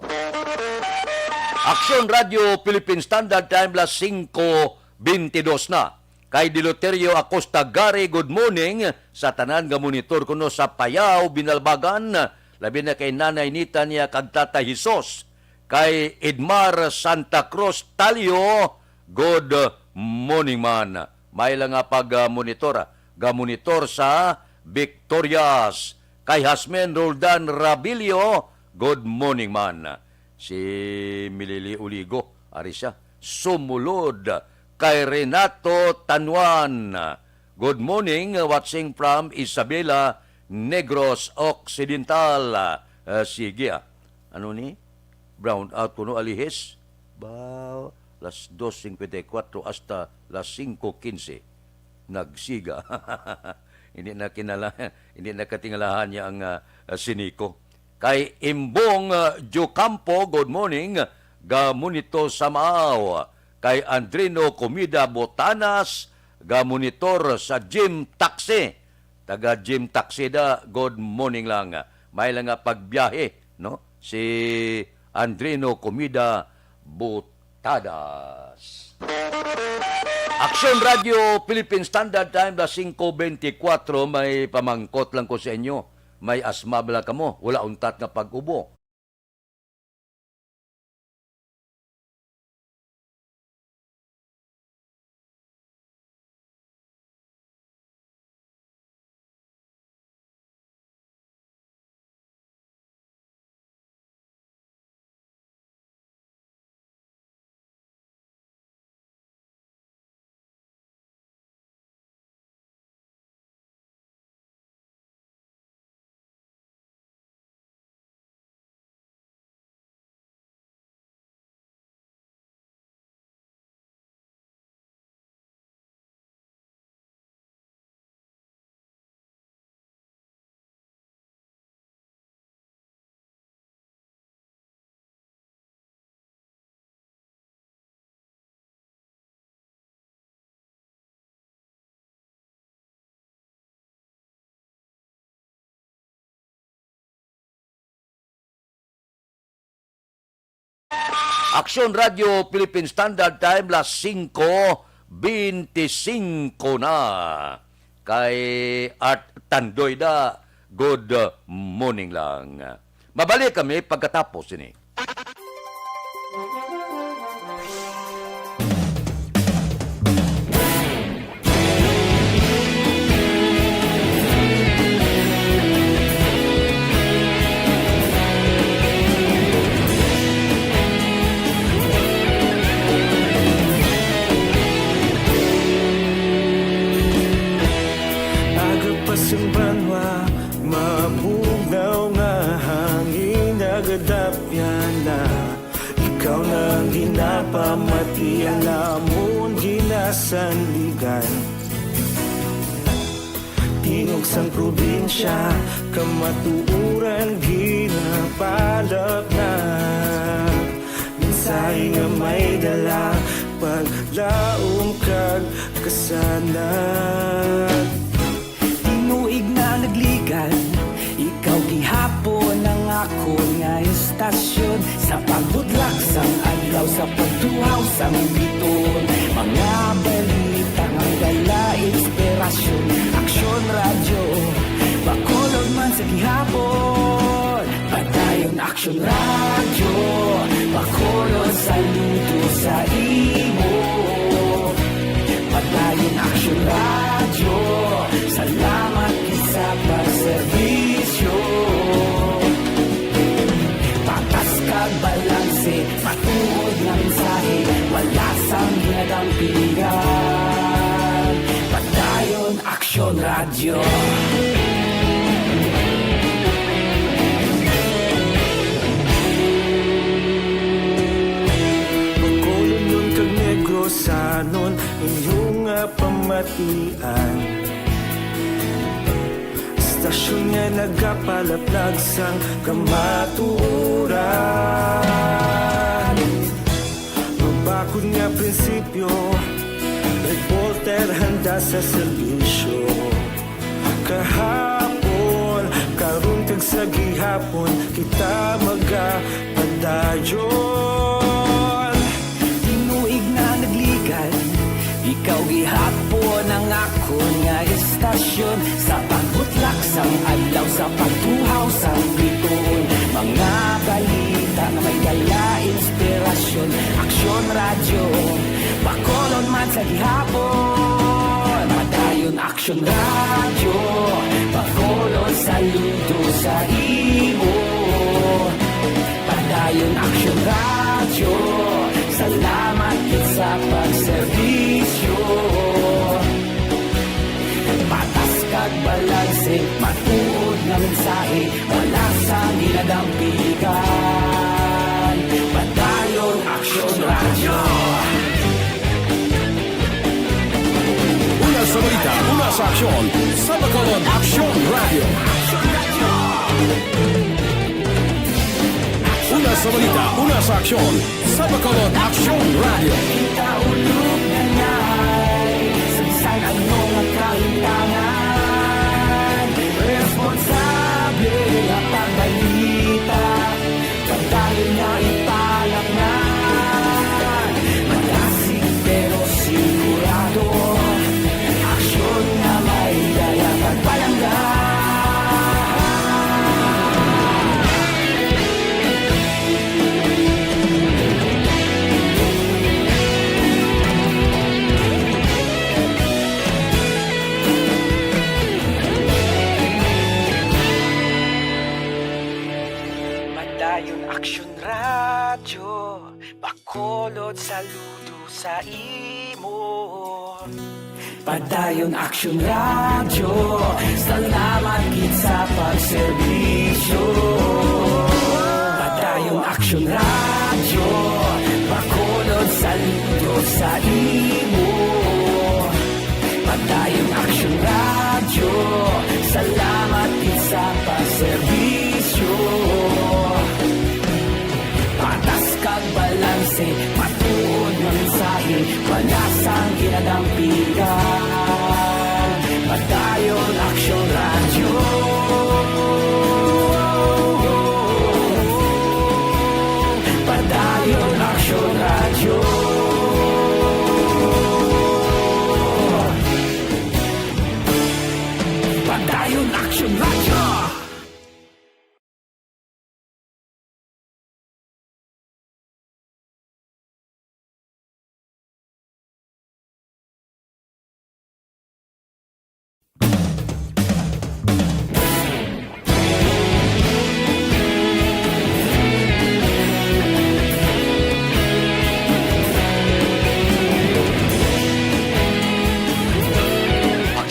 Aksyon Radio Philippine Standard Time, las singko bentidós na. Kay Deloterio Acosta Gary, good morning sa tanan nga monitor kuno sa Payao, Binalbagan, labi na kay Nanay Nita niya kag Tatay Jesus. Kay Edmar Santa Cruz Talio, good morning man. May lang nga pag, ah, monitor, ah, ga-monitor sa Victorias. Kay Hasmen Roldan Rabilio, good morning man. Si Milili Uligo, ari siya. Sumulod kay Renato Tanuan. Good morning, watching from Isabela, Negros Occidental. Ah, sige, ah. Ano ni? Brown out kuno, alihis. Ba, las dos cincuenta y cuatro hasta las cinco quince. Nagsiga. Hindi na kinala-, hindi na katingalahan niya ang, ah, ah, siniko. Kay Imbong, ah, Jocampo, good morning. Ga-monitor sa Maaw. Kay Andrino Comida Botanas, ga-monitor sa Gym Taxi. Taga Gym Taxi da, good morning lang. May lang nga pagbiyahe, no? Si Andrino Comida Botadas. Aksyon Radio Philippine Standard Time, las singko bentikuwatro, may pamangkot lang ko sa inyo. May asma bala kamo? Wala untat nga pag-ubo. Aksyon Radio Philippine Standard Time, las singko bente singko na. Kay Art Tandoy da, good morning lang. Mabalik kami pagkatapos ini. Aga pa sang banwa, mabugnaw nga hangin nagadapyan na. Ikaw na ang ginapamatian, amon ginasandigan. Tingog sang probinsya, kamatuoran ginapalapnag. Mensahe nga may dala, paglaom kag kasanag. Tinuig na nagligan, ikaw gihapon ang akon nga istasyon. Sa pagbudlak sang adlaw, sa pagtuhaw sang bituon, mga balita nga may dala inspirasyon. Aksyon Radyo, Bacolod man sa gihapon. Padayon Aksyon Radyo, Bacolod, saludo sa imo. Padayon Aksyon Radyo, salamat gid sa pagserbisyo. Patas kag balanse, matuod nga mensahe, wala sang ginadampigan. Padayon Aksyon Radyo. Bacolodnon kag Negrosanon, inyo nga pamatian. Istasyon nga nagapalaplag sang kamatuoran. Mabakod nga prinsipyo, reporter handa sa serbisyo. Kahapon, karon kag sa gihapon, kita magapadayon. Tinuig na nagligan, ikaw gihapon ang akon nga istasyon. Sa pagbutlak sang adlaw, sa pagtuhaw sang bituon, mga balita nga may dala inspirasyon. Aksyon Radyo, Bacolod man sa gihapon. Padayon Aksyon Radyo, Bacolod, saludo sa imo. Padayon Aksyon Radyo, salamat gid sa pagserbisyo. Patas kag balanse, matuod nga mensahe, wala sang ginadampigan. Padayon Aksyon Radyo. Una sa balita, una sa aksyon, sa Bacolod Aksyon Radyo. Una sa balita, una sa aksyon, sa Bacolod Aksyon Radyo. Kita ulog na ngay, sa bisan ano nga kahimtangan, responsable nga pagbalita. Padayon nga ipalapngan, madasig pero sigurado. Aksyon nga may dala pagpalangga. Padayon Aksyon Radyo, Bacolod, saludo sa imo. Padayon Aksyon Radyo, salamat gid sa pagserbisyo. Padayon Aksyon Radyo, Bacolod, saludo sa imo. Padayon Aksyon Radyo, salamat gid sa pagserbisyo. Patas kag balanse, matuod nga mensahe, wala sang ginadampigan. Padayon Aksyon Radyo. Dayon Action Radyo.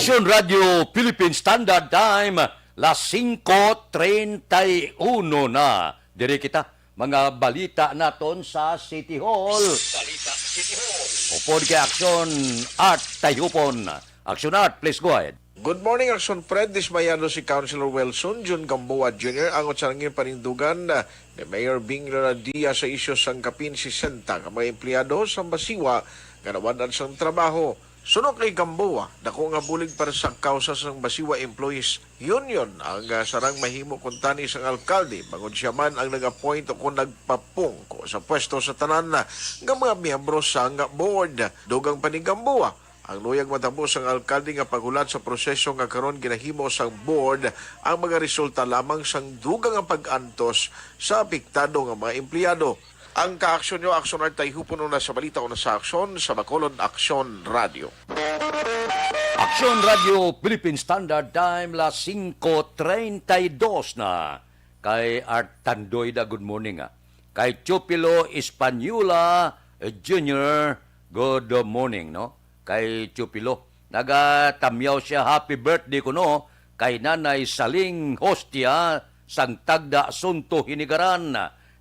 Aksyon Radyo Philippine Standard Time, las singko treinta y uno na. Diri kita, mga balita naton sa City Hall. Balita City Hall. Upod kay Aksyon Art Tayhupon. Aksyon Art, please go ahead. Good morning, Aksyon Fred. Dismayado si Councilor Wilson Jun Gamboa Junior angot sa nangin panindugan, ah, ni Mayor Bing Leonardia sa isyu sang kapin sesenta ka mga empleyado sa Basiwa nga nawad-an sang trabaho. Suno kay Gamboa, dako nga bulig para sa kausa sang Basiwa Employees Union ang, ah, sarang mahimo kuntani sang alkalde, bangod sia man ang nag-appoint o kon nagpapungko sa pwesto sa tanan nga mga miyembro sang board. Dugang pa ni Gamboa, ang luyag matabo sang alkalde nga paghulat sa proseso nga karon ginahimo sang board ang mga resulta lamang sang dugang nga pag-antos sa apektado nga mga empleyado. Ang kaaksyon nyo, Aksyon Art Tayhupon, una sa balita, una sa aksyon, sa Bacolod Aksyon Radio. Aksyon Radio Philippine Standard Time, las singko treinta y dos na. Kay Art Tandoy da, good morning, ah. Kay Chupilo Española, eh, Junior, good morning, no? Kay Chupilo, nagatamyaw siya, happy birthday kuno kay Nanay Saling Hostia sang Tagda, Sunto, Hinigaran,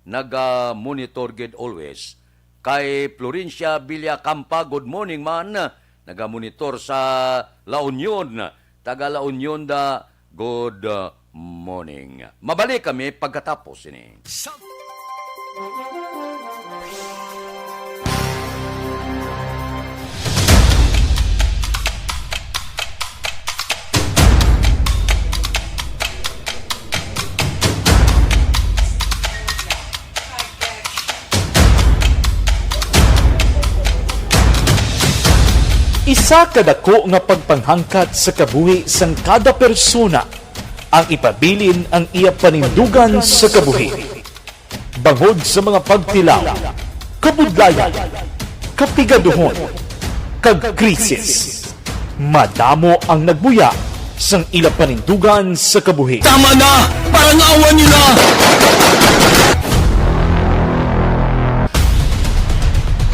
naga-monitor gid always. Kay Florencia Villacampa, good morning man, naga-monitor sa La Union, taga La Union da, good, uh, morning. Mabalik kami pagkatapos ini. Sa Isa ka dako nga pagpanghangkat sa kabuhi sang kada persona ang ipabilin ang iya panindugan sa kabuhi. Bangod sa mga pagtilaw, kabudlayan, kapigaduhon, kag krisis, madamo ang nagbuya sang ila panindugan sa kabuhi. Tama na! Parang awan niyo na!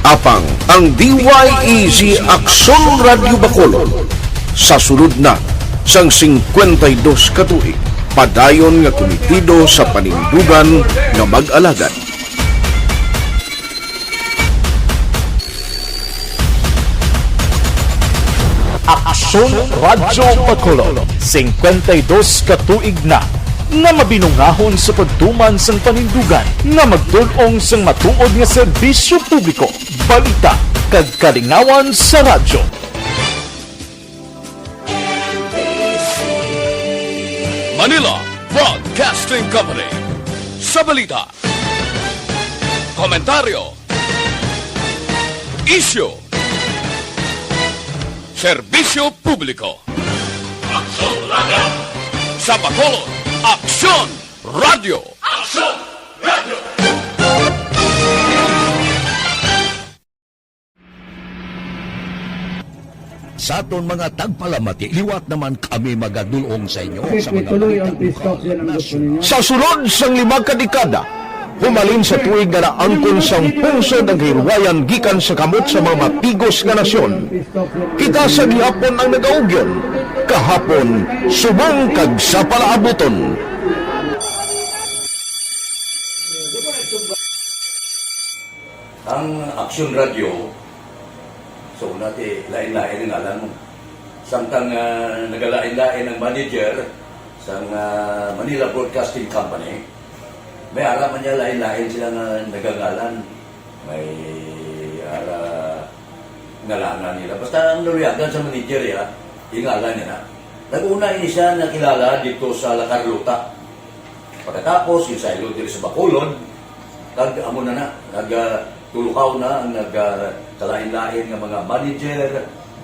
Apang ang D Y E G Aksyon Radyo Bacolod sa sulod na sang singkwenta y dos ka tuig, padayon nga kumitido sa panindugan nga mag-alagad. Aksyon Radyo Bacolod, singkwenta y dos ka tuig na nga mabinungahon sa pagtuman sang panindugan nga magtul-ong sang matuod nga serbisyo publiko, balita, kag kalingawan sa radyo. Manila Broadcasting Company. Sa balita, komentaryo, isyu, serbisyo publiko. Aksyon Radyo. Sa Bacolod, Aksyon Radyo. Aksyon Radyo. Sa aton mga tagpalamati, liwat naman kami magadul-ong sa inyo sa mga balita lokal, nasyonal. Sa sulod sang lima ka dekada, humalin sa tuig nga naangkon sang pungsod ang kahilwayan gikan sa kamot sa mga mapigos nga nasyon, kita sa gihapon ang nagaugyon, kahapon, subong kag sa palaabuton. Ang Aksyon Radyo, so, una ti, lain-lain ang ngalan mo. Samtang, ah, nagalain-lain ang manager sang, ah, Manila Broadcasting Company, may ara man niya lain-lain sila nga nagangalan. May ara ngalanan nila. Basta ang naluyagan sa manager, ya, ingalan niya na. Nag-una ini siya nakilala dito sa La Carlota. Pagkatapos, yung sa Ilog diri sa Bacolod, kag amo na na, nag, ah, tulukaw na ang nag, ah, kalain-lain nga mga manager,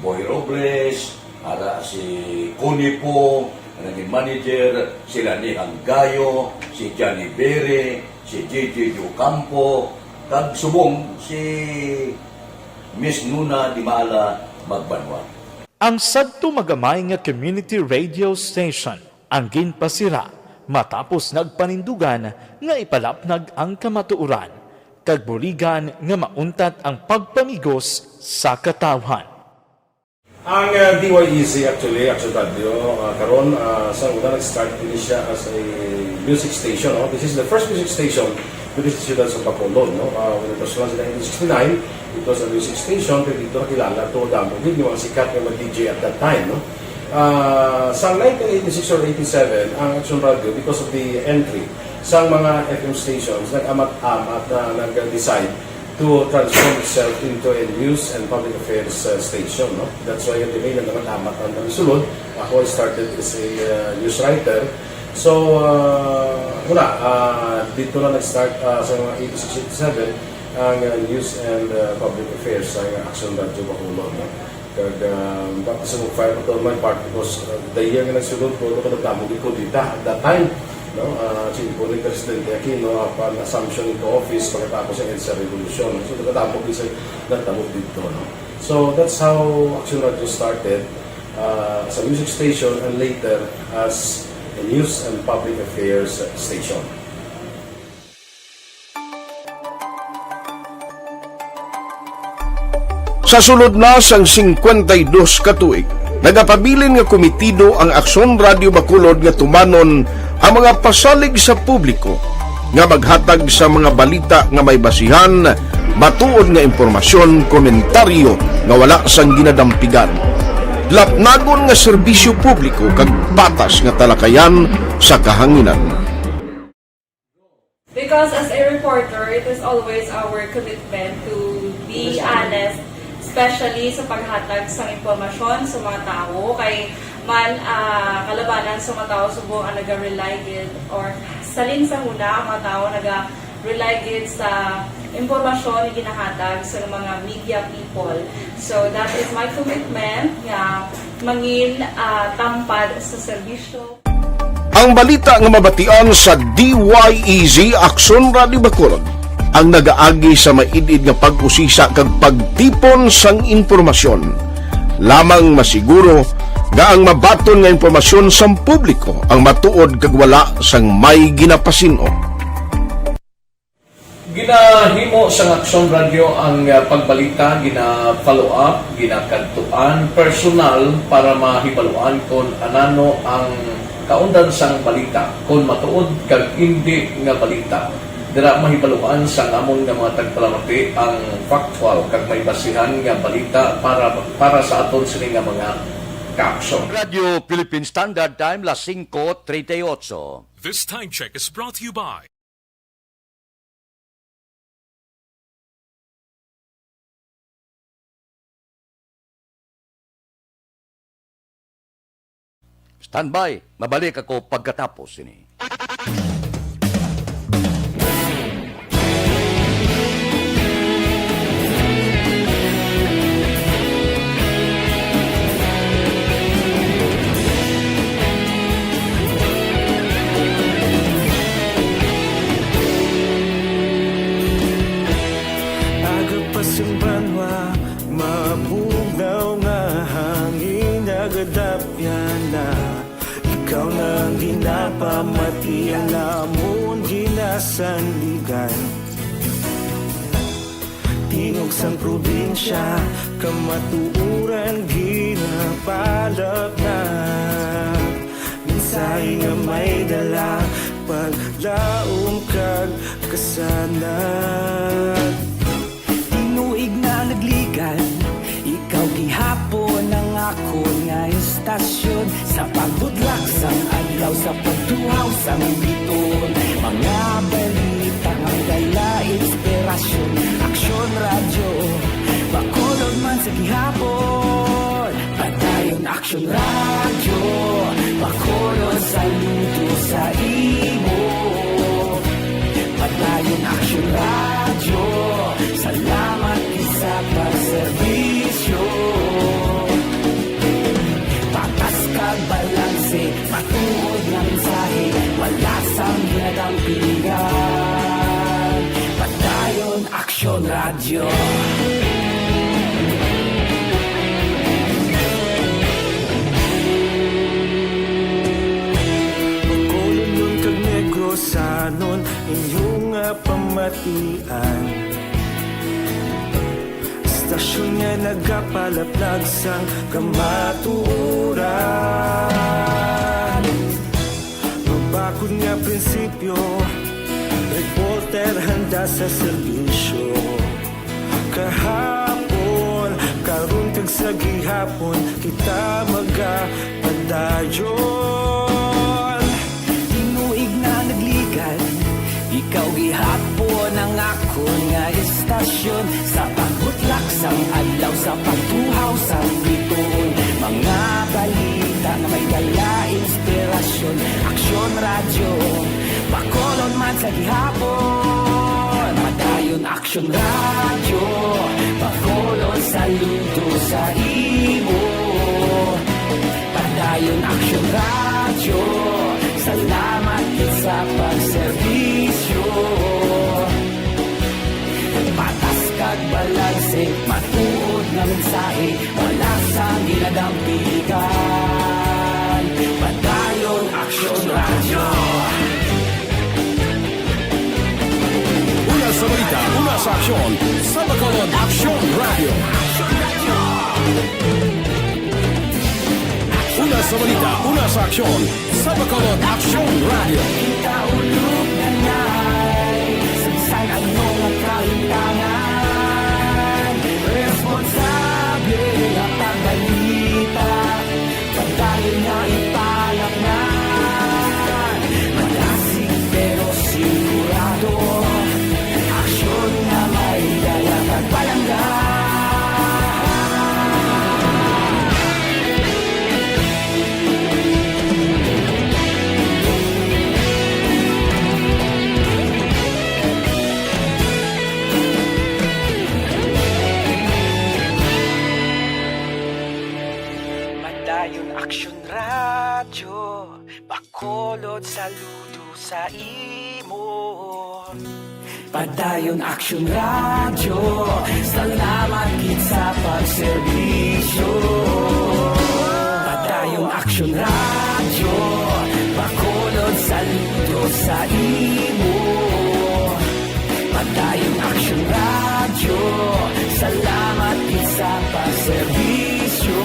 Boy Robles, ara si Connie Po, Naging manager sila ni Hanggayo, si Johnny Bere, si J J Ocampo, kag subong si Miss Nuna Dimala Magbanwa. Ang sadto magamay nga community radio station ang ginpasira matapos nagpanindugan nga ipalapnag ang kamatuoran kag buligan nga mauntat ang pagpamigos sa katawhan. Ang, uh, D Y E C, actually, Action Radio, uh, karon, uh, sa una nag-start din siya as a music station, no? This is the first music station diri sa siyudad sa Bacolod, no? Uh, when it was launched in nineteen sixty-nine, it was a music station, pero dito nakilala to damo gid yung mga sikat nga mga D J at that time, no? Uh, sa nineteen eighty-six or eighty-seven, ang Action Radio, because of the entry sa mga F M stations, nag-amat-amat na nag-decide to transform itself into a news and public affairs, uh, station, no? That's why yung domain na naman amat ang nagsulod. Ako, I started as a, uh, news writer. So, uh, wala, uh, dito na nag-start, uh, sa mga eighty-six, eighty-seven ang, uh, news and, uh, public affairs sa Action Radio Bacolod, no? Kag, ah, baka sa mag-file pa to on my part because, ah, the year nga nagsulod ko, ito ko nagdamo gid ko dita at that time, no? Ah, si po ni Presidente Aquino, upon assumption into office pagkatapos ng EDSA Revolution. So, nagdamo gid sa nagdamo dito, no? So, that's how Action Radio started, ah, as a music station and later as a news and public affairs station. Sa sulod na sang singkwenta y dos ka tuig, nagapabilin nga komitido ang Aksyon Radio Bacolod nga tumanon ang mga pasalig sa publiko nga maghatag sa mga balita nga may basihan, matuod nga impormasyon, komentaryo nga wala sang ginadampigan, lapnagon nga serbisyo publiko kag patas nga talakayan sa kahanginan. Because as a reporter, it is always our commitment to be honest, especially sa paghatag sa impormasyon sa mga tawo. Kay man, ah, kalabanan sa mga tawo subong ang naga-rely gid, or salin sa huna ang mga tawo naga-rely gid sa impormasyon nga ginahatag sa mga media people. So that is my commitment nga mangin, ah, tampad sa serbisyo. Ang balita nga mabatian sa D Y E Z Aksyon Radio Bacolod ang nagaagi sa maid-id nga pag-usisa kag pagtipon sang impormasyon. Lamang masiguro nga ang mabaton nga impormasyon sang publiko ang matuod kag wala sang may ginapasin-o. Ginahimo sang Aksyon Radio ang, ah, pagbalita, gina-follow up, ginakadtuan personal para mahibaluan kon anano ang kaundan sang balita, kon matuod kag indi nga balita. Dira mahibaluan sang amon nga mga tagpalamati ang factual kag may basihan nga balita para, para sa aton sini nga mga kaaksyon. Radio Philippine Standard Time, las singko treinta y ocho. This time check is brought to you by Standby, mabalik ako pagkatapos sini. Aga pa sing banwa, mabugnaw nga hangin, nagadapyan na. Ikaw na ang ginapamati, ang amon ginasandigan. Tingog sang probinsya, kamatuoran ginapalapnag. Mensahe nga may dala, paglaom kag kasanag. Tinuig na nagligan, ikaw gihapon ang akon nga istasyon. Sa pagbudlak sang adlaw, sa pagtuhaw sang biton, mga balita nga dala inspirasyon. Aksyon Radyo Bacolod man sa gihapon. Padayon Aksyon Radyo Bacolod, saludo sa imo. Padayon Aksyon Radyo, salamat gid sa pagserbisyo. Patas kag balanse, Tuod nga mensahe, wala sang ginadampigan. Padayon Aksyon Radyo. Bacolodnon kag Negrosanon, inyo nga pamatian. Istasyon nga nagapalaplag sang kamatuoran. Mabakod nga prinsipyo, reporter handa sa serbisyo. Kahapon, karon kag sa gihapon, kita magapadayon. Tinuig na nagligad, ikaw gihapon ang akon nga istasyon. Sa pagbutlak sang adlaw, sa pagtuhaw sang bituon, mga balita nga may dala inspirasyon. Aksyon Radyo, Bacolod man sa gihapon. Padayon Aksyon Radyo, Bacolod, saludo sa imo. Padayon Aksyon Radyo, salamat gid sa pagserbisyo. Patas kag balanse, matuod nga mensahe, wala sang ginadampigan. Padayon Aksyon Radyo. Una sa balita, una sa aksyon, sa Bacolod Aksyon Radyo. Una sa balita, una sa aksyon, sa Bacolod Aksyon Radyo. Kita ulog na nay, sa bisan ano nga kahintangan, responsable nga pagbalita. Padayon nga ipalaknan, malasig pero sigurado. Aksyon nga may dala kag palangga. Padayon Aksyon Radyo, Bacolod, saludo sa imo. Padayon Aksyon Radyo, salamat gid sa pagserbisyo. Padayon Aksyon Radyo, Bacolod, saludo sa imo. Padayon Aksyon Radyo, salamat gid sa pagserbisyo.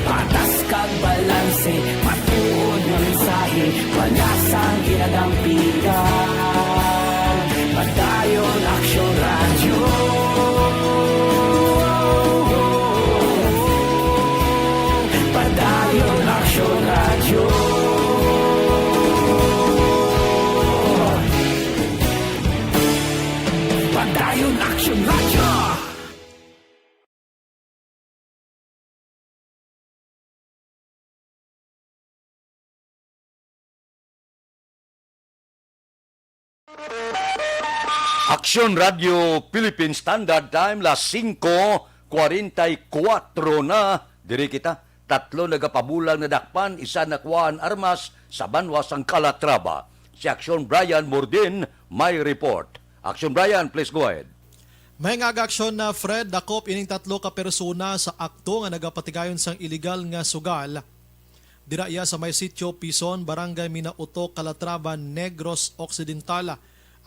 Patas kag balanse, matuod nga mensahe, wala sang ginadampigan. Padayon Aksyon Radyo. Padayon Aksyon Radyo. Padayon Aksyon Radyo. Aksyon Radio Philippine Standard Time, las singko kwarenta y kuwatro na. Diri kita, tatlo nagapabulang nadakpan, isa nakuhaan armas sa banwa sang Calatrava. Si Aksyon Brian Mordin may report. Aksyon Brian, please go ahead. May nga aga aksyon na Fred, dakop ining tatlo ka persona sa akto nga nagapatigayon sang iligal nga sugal. Dira iya sa may Sitio Pison, Barangay Minauto, Calatrava, Negros Occidental.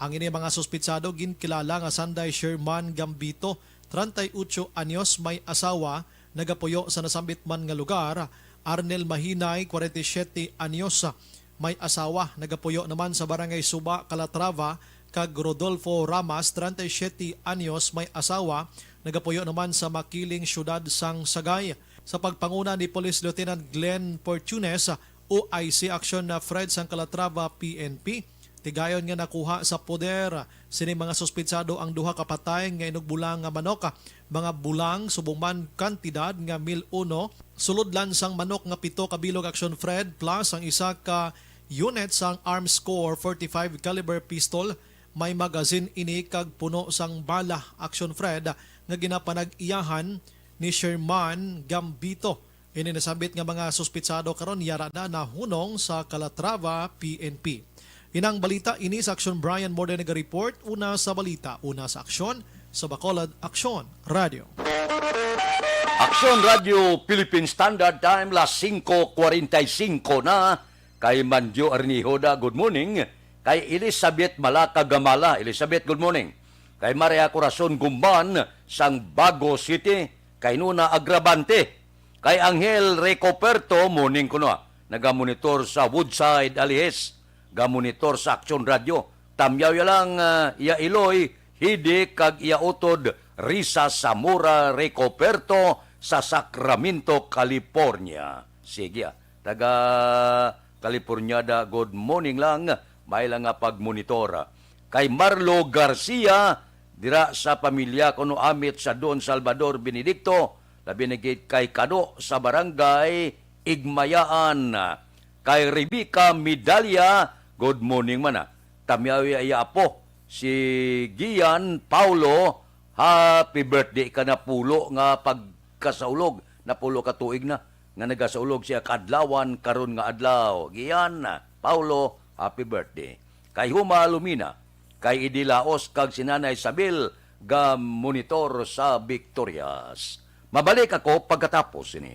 Ang ini mga suspitsado ginkilala nga sanday Sherman Gambito, treinta y ocho anyos, may asawa, nagapuyo sa nasambit man nga lugar, Arnel Mahinay, kwarenta y siyete anyos, may asawa, nagapuyo naman sa Barangay Suba, Calatrava, kag Rodolfo Ramas, treinta y siyete anyos, may asawa, nagapuyo naman sa Makiling, Siyudad sang Sagay. Sa pagpanguna ni Police Lieutenant Glenn Portunes, O I C Action na Fred sang Calatrava P N P, tigayon nga nakuha sa poder sini mga suspitsado ang duha ka patay nga inugbulang nga manok, mga bulang subong man kantidad nga mil uno, sulod lansang manok nga pito ka bilog Action Fred, plus ang isa ka unit sang Arms Corps forty-five caliber pistol. May magazine ini kag puno sang bala, Action Fred, nga ginapanag-iyahan ni Sherman Gambito. Ini nasambit nga mga suspitsado karon yara na nahunong sa Calatrava P N P. Inang balita ini sa Aksyon. Brian Morden naga-report. Una sa balita, una sa aksyon, sa Bacolod Aksyon Radio. Aksyon Radio Philippine Standard Time, las singko kwarenta y singko na. Kay Manjo Arniho da, good morning. Kay Elizabeth Malaka Gamala, Elizabeth, good morning. Kay Maria Corazon Gumban sang Bago City, kay Nuna Agravante. Kay Angel Recoperto, morning kuno, ah. Nagamonitor sa Woodside, Alijes. Gamonitor sa Aksyon Radio. Tamyaw ya lang, ah, iya Iloy, Hidi, kag iya utod, Risa Zamora Recoperto sa Sacramento, California. Sige, ah. Taga California da, good morning lang. May lang nga pagmonitor. Kay Marlo Garcia, dira sa pamilya kuno, amit sa Don Salvador Benedicto, labi na gid kay Kado sa Barangay Igmayaan. Kay Rebecca Medalla, good morning man, ah. Tamyaw ya iya apo, si Gian Paulo, happy birthday ka, napulo nga pagkasaulog, napulo ka tuig na nga nagasaulog siya kaadlawan karon nga adlaw. Gian Paulo, happy birthday. Kay Huma Lumina, kay Idi Laos kag si Nanay Sabil ga monitor sa Victorias. Mabalik ako pagkatapos sini.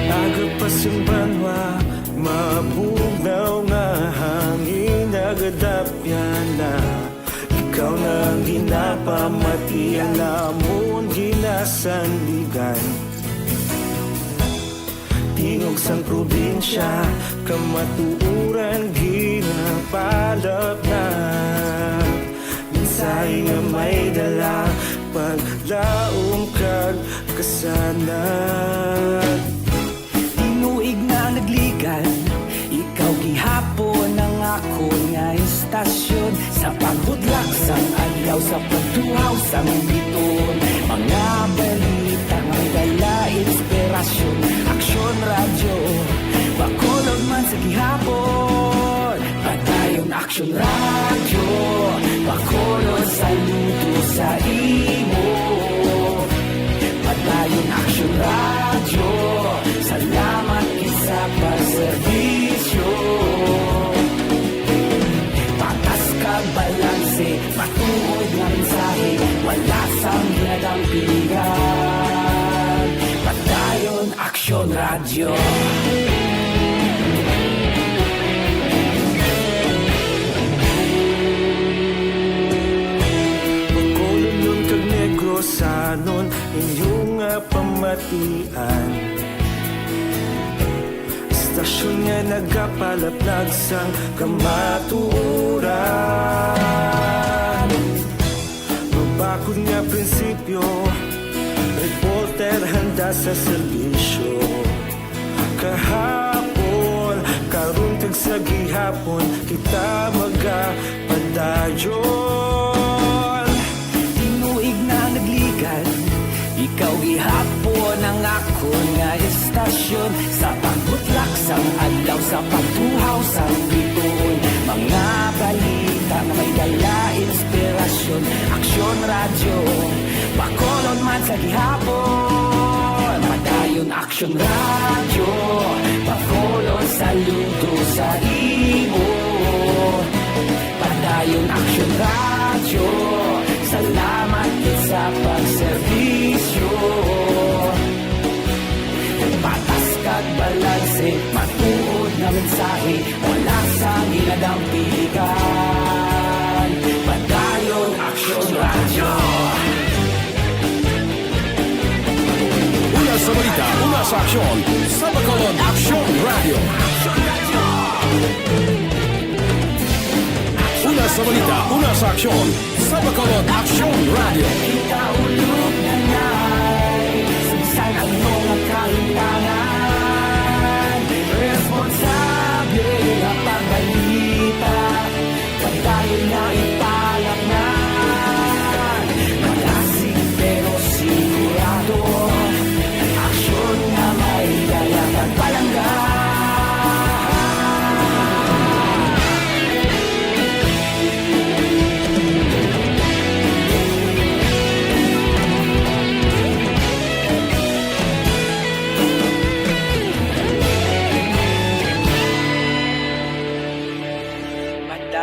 Aga pa sang banwa, mabugnaw nga hangin nagadapyan na. Ikaw na ang ginapamati, ang amon ginasandigan. Tingog sang probinsya, kamatuoran ginapalapnap. Mensahe nga may dala, paglaom kag kasanag. Tinuig na nagligad, ikaw gihapon ang akon nga istasyon. Sa paghudlak sang adlaw, sa pagtuhaw sang biton, mga balita nga may dala inspirasyon. Aksyon Radyo, Bacolod man sa gihapon. Padayon Aksyon Radyo, Bacolod, saludo sa imo. Padayon Aksyon Radyo, salamat gid sa pagserbisyo. Patas kag balanse, matuod nga mensahe, wala sang ginadampigan. Padayon Aksyon Radyo. Bacolodnon kag Negrosanon, inyo nga pamatian. Istasyon nga nagapalaplag sang kamatuoran. Mabakod nga prinsipyo, reporter handa sa serbisyo. Kahapon, karon kag sa gihapon, kita magapadayon. Tinuig na nagligad, ikaw gihapon ang akon nga istasyon. Sa pagbutlak sang adlaw, sa pagtuhaw sang bituon, mga balita nga may dala inspirasyon. Aksyon Radyo, Bacolod man sa gihapon. Padayon Aksyon Radyo, Bacolod, saludo sa imo. Padayon Aksyon Radyo, salamat gid sa pagserbisyo. Patas kag balanse, matuod nga mensahe, wala sang ginadampigan. Padayon Aksyon Radyo. Una sa balita, una sa aksyon, sa Bacolod Aksyon Radyo. Una sa balita, una sa aksyon, sa Bacolod Aksyon Radyo. Kita ulog na nay, sa bisan ano nga kahimtangan, responsable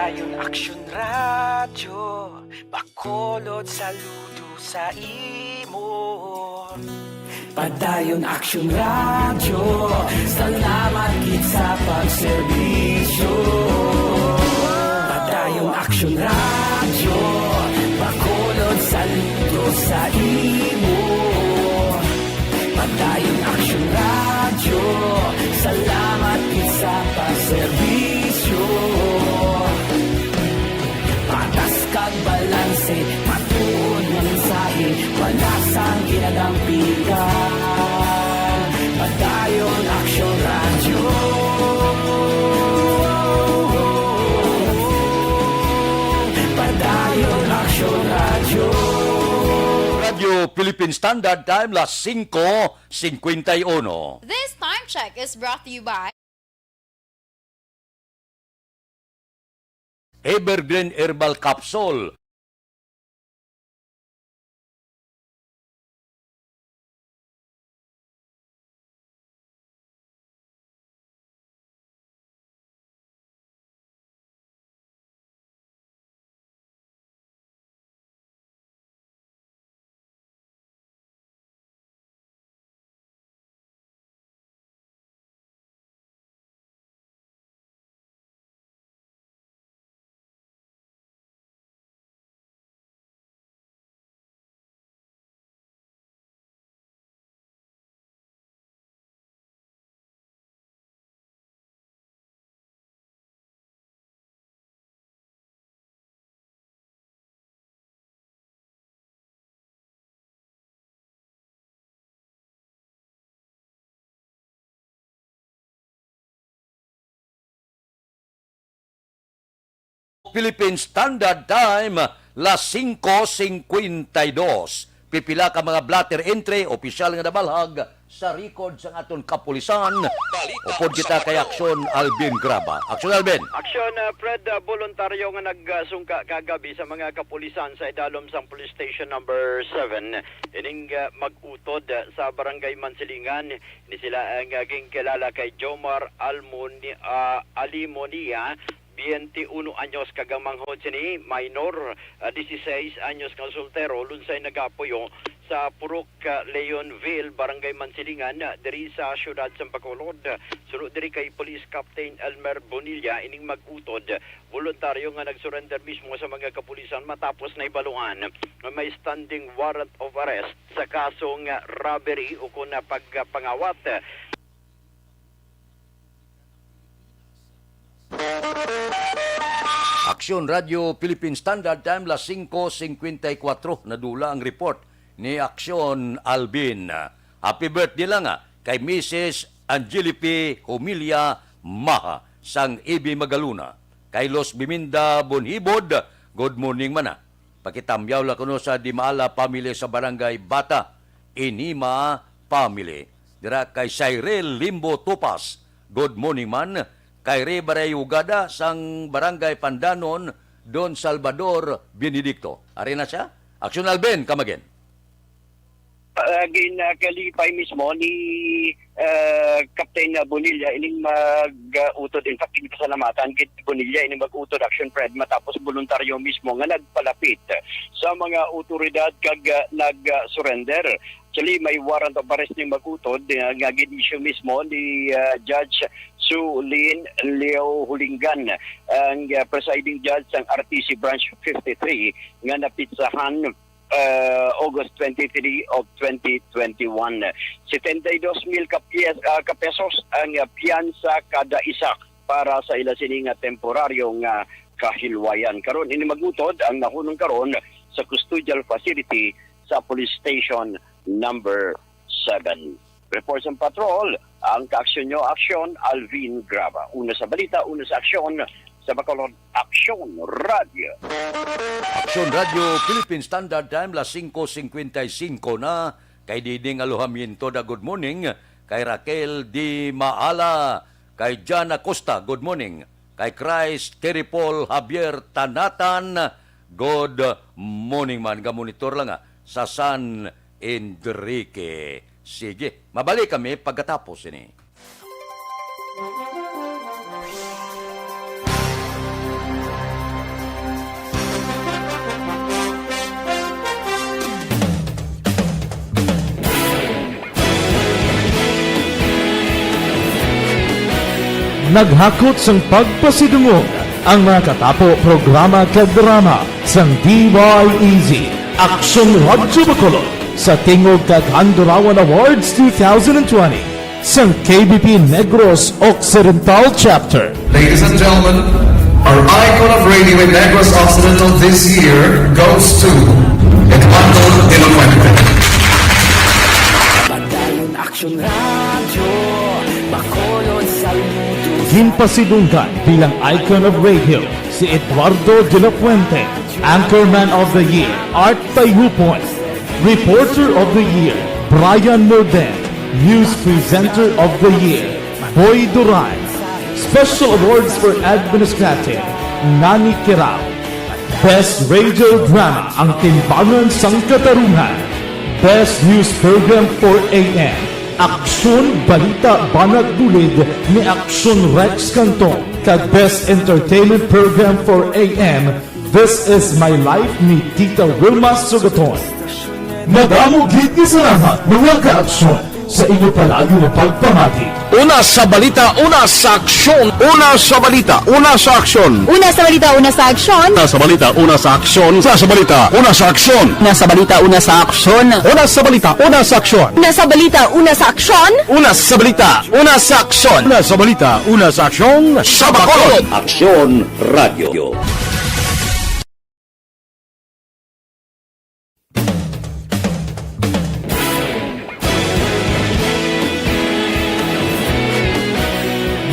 Ayon Aksyon Radyo, Bacolod, saludo sa imo. Padayon Aksyon Radyo, salamat gid sa pagserbisyo. Padayon Aksyon Radyo, Bacolod, saludo sa imo. Padayon Aksyon Radyo, salamat gid sa pagserbisyo. Patas kag balanse, matuod nga mensahe, wala sang ginadampigan. Padayon Aksyon Radyo. Padayon Aksyon Radyo. Radyo Philippine Standard Time, las singko singkwenta y uno. This time check is brought to you by Evergreen Herbal Capsule. Philippine Standard Time, las singko singkwenta y dos. Pipila ka mga blotter entry, opisyal nga nabalhag sa record sang aton kapulisan. Balita Upod kita sa kay Patrol. Aksyon Alvin Graba. Aksyon Alvin. Aksyon, uh, Fred, uh, voluntaryo nga nagsungka kagabi sa mga kapulisan sa idalom sang Police Station Number Seven. Ining, uh, mag-utod, uh, sa Barangay Mansilingan, ni sila ang, uh, ginkilala kay Jomar Almoni-, uh, Alimonia, twenty-uno anyos, kag ang manghod sini, minor, ah, dieciséis anyos nga soltero, lunsay nagapuyo sa Purok, ah, Leonville, Barangay Mansilingan, ah, diri sa siyudad sang Bacolod. Suno diri kay Police Captain Elmer Bonilla, ining mag-utod, voluntaryo nga nag-surrender mismo sa mga kapulisan matapos nahibaluan nga may standing warrant of arrest sa kasong robbery ukon na pagpangawat. Aksyon Radyo Philippine Standard Time, las singko singkwenta y kuwatro, nadula ang report ni Aksyon Alvin. Happy birthday lang, ah, kay Missus Angelipe Humilla Maha sang A B Magaluna, kay Los Biminda Bonhibod, good morning man, ah. Pakitamyaw la kuno sa Dimaala family sa Barangay Bata, Inima family. Dira kay Cyril Limbo Tupas, good morning man. Kay Ray Barayugada sang Barangay Pandanon, Don Salvador Benedicto. Ari na siya. Aksyon Alvin, come again. Ah, gin, ah, kalipay mismo ni, ah, Captain, ah, Bonilla ining mag, ah, utod. In fact, ginapasalamatan gid Bonilla ining mag-utod, Action Fred, matapos voluntaryo mismo nga nagpalapit sa mga awtoridad kag, ah, nag, ah, surrender. Actually, may warrant of arrest ning mag-utod, ah, nga gin-issue mismo ni, ah, Judge Sue Lynn Leo Hulingan, ang, ah, presiding judge sang R T C Branch fifty-three nga napitsahan ah, August twenty-three of twenty twenty-one. Setenta y dos mil ka piyes-, ah, ka pesos ang, ah, piyansa kada isa para sa ila sini nga temporaryo nga kahilwayan. Karon ini mag-utod ang nahunong karon sa custodial facility sa Police Station Number Seven. Report sa Patrol, ang kaaksyon nyo, Aksyon Alvin Graba. Una sa balita, una sa aksyon, sa Bacolod, Aksyon Radyo. Aksyon Radyo, Philippine Standard Time, las singko singkwenta y singko na. Kay Diding Alojamiento da, good morning. Kay Raquel Di Maala, kay Jan Acosta, good morning. Kay Christ, Kerry Paul Javier Tanatan, good morning man. Gamonitor lang, ah, sa San Enrique. Sige, mabalik kami pagkatapos ini. Naghakot sang pagpasidungog ang mga katapo programa kag drama sang D Y E Z Aksyon Radyo Bacolod sa Tingog kag Handurawan Awards two thousand twenty sang K B P Negros Occidental Chapter. Ladies and gentlemen, our icon of radio in Negros Occidental this year goes to Eduardo de la Fuente. Padayon Aksyon Radyo, Bacolod saludos. Ginpasidunggan bilang icon of radio si Eduardo de la Fuente, Anchorman of the Year, Art Tayupon, Reporter of the Year, Brian Morden, News Presenter of the Year, Boy Duran, Special Awards for Administrative, Nani Kirao, Best Radio Drama, Ang Timbangan sang Katarungan. Best News Program four A M, Aksyon Balita Banat Bulid ni Aksyon Rex Cantong, kag Best Entertainment Program four A M, This Is My Life ni Tita Wilma Sugaton. Madamo gid nga salamat, mga kaaksyon, sa inyo palagi nga pagpamati. Una sa balita, una sa aksyon. Una sa balita, una sa aksyon. Una sa balita, una sa aksyon. Una sa balita, una sa aksyon. Una sa balita, una sa aksyon. Una sa balita, una sa aksyon. Una sa balita, una sa aksyon. Una sa balita, una sa aksyon. Una sa balita, una sa aksyon. Una sa balita, una sa aksyon. Sa Bacolod. Aksyon Radio.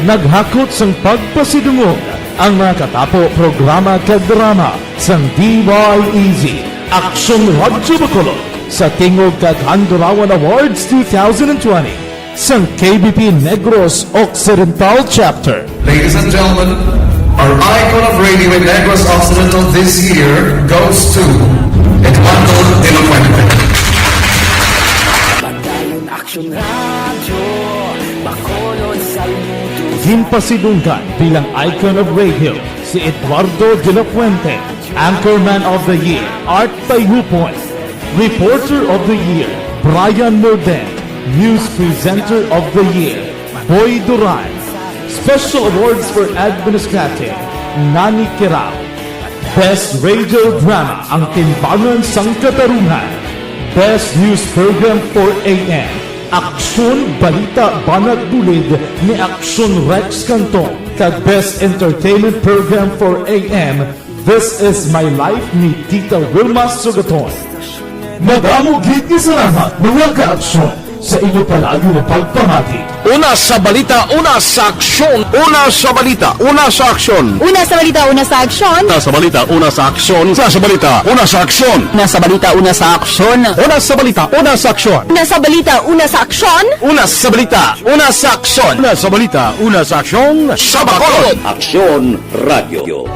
Naghakot sang pagpasidungog ang mga katapo programa kag drama sang D Y E Z Aksyon Radyo Bacolod sa Tingog kag Handurawan Awards two thousand twenty sang K B P Negros Occidental Chapter. Ladies and gentlemen, our icon of radio in Negros Occidental this year goes to Eduardo de la Fuente. Padayon Aksyon Radyo, Bacolod saludos. Ginpasidunggan bilang icon of radio si Eduardo de la Fuente, Anchorman of the Year, Art Tayupon, Reporter of the Year, Brian Morden, News Presenter of the Year, Boy Duran, Special Awards for Administrative, Nani Kirao, Best Radio Drama, Ang Timbangan sang Katarungan, Best News Program four A M, Aksyon Balita Banat Bulid ni Aksyon Rex Cantong, kag Best Entertainment Program four A M, This Is My Life ni Tita Wilma Sugaton. Madamo gid nga salamat, mga kaaksyon, sa inyo palagi nga pagpamati. Una sa balita, una sa aksyon. Una sa balita, una sa aksyon. Una sa balita, una sa aksyon. Una sa balita, una sa aksyon. Una sa balita, una sa aksyon. Una sa balita, una sa aksyon. Una sa balita, una sa aksyon. Una sa balita, una sa aksyon. Una sa balita, una sa aksyon. Una sa balita, una sa aksyon. Sa Bacolod. Aksyon Radio.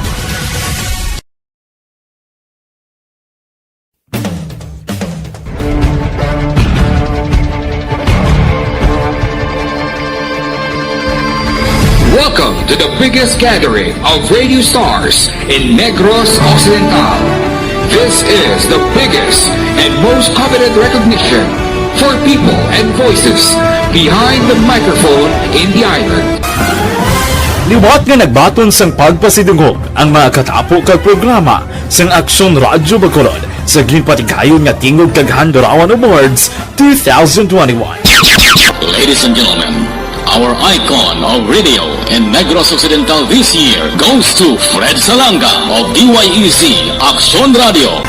Welcome to the biggest gathering of radio stars in Negros Occidental. This is the biggest and most coveted recognition for people and voices behind the microphone in the island. Liwat nga nagbaton sang pagpasidungog ang mga katapo kag programa sang Aksyon Radyo Bacolod sa ginpatigayon nga Tingog kag Handurawan Awards two thousand twenty-one. Ladies and gentlemen, our icon of radio in Negros Occidental this year goes to Fred Salanga of D Y E Z Aksyon Radio.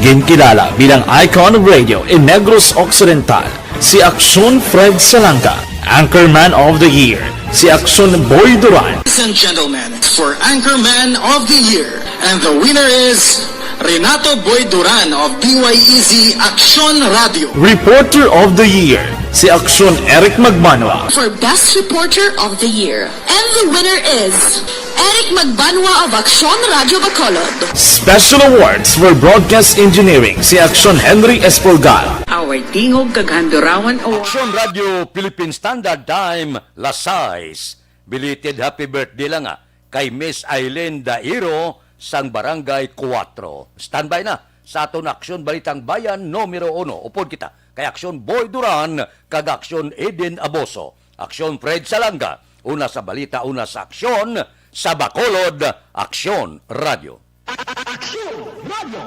Ginkilala bilang icon of radio in Negros Occidental si Aksyon Fred Salanga, Anchorman of the Year si Aksyon Boy Duran. Ladies and gentlemen, for Anchorman of the Year, and the winner is Renato Boy Duran of D Y E Z Aksyon Radio. Reporter of the Year si Aksyon Eric Magbanwa. For Best Reporter of the Year, and the winner is Eric Magbanwa of Aksyon Radio Bacolod. Special Awards for Broadcast Engineering si Aksyon Henry Espolgar. Our Tingog kag Handurawan Award. Aksyon Radio Philippine Standard Time, las sais. Belated happy birthday lang, ah, kay Miss Aileen Dairo sang Barangay Cuatro. Standby na sa aton Aksyon Balitang Bayan numero uno. Upod kita kay Aksyon Boy Duran kag Aksyon Eden Aboso. Aksyon Fred Salanga, una sa balita, una sa aksyon, sa Bacolod, Aksyon Radio. Aksyon Radio.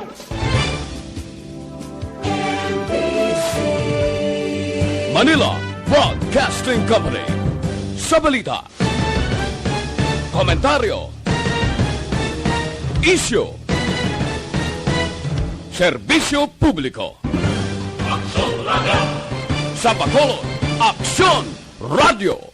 Manila Broadcasting Company. Sa balita, komentaryo, isyu, serbisyo publiko. Aksyon Radio. Sa Bacolod, Aksyon Radio.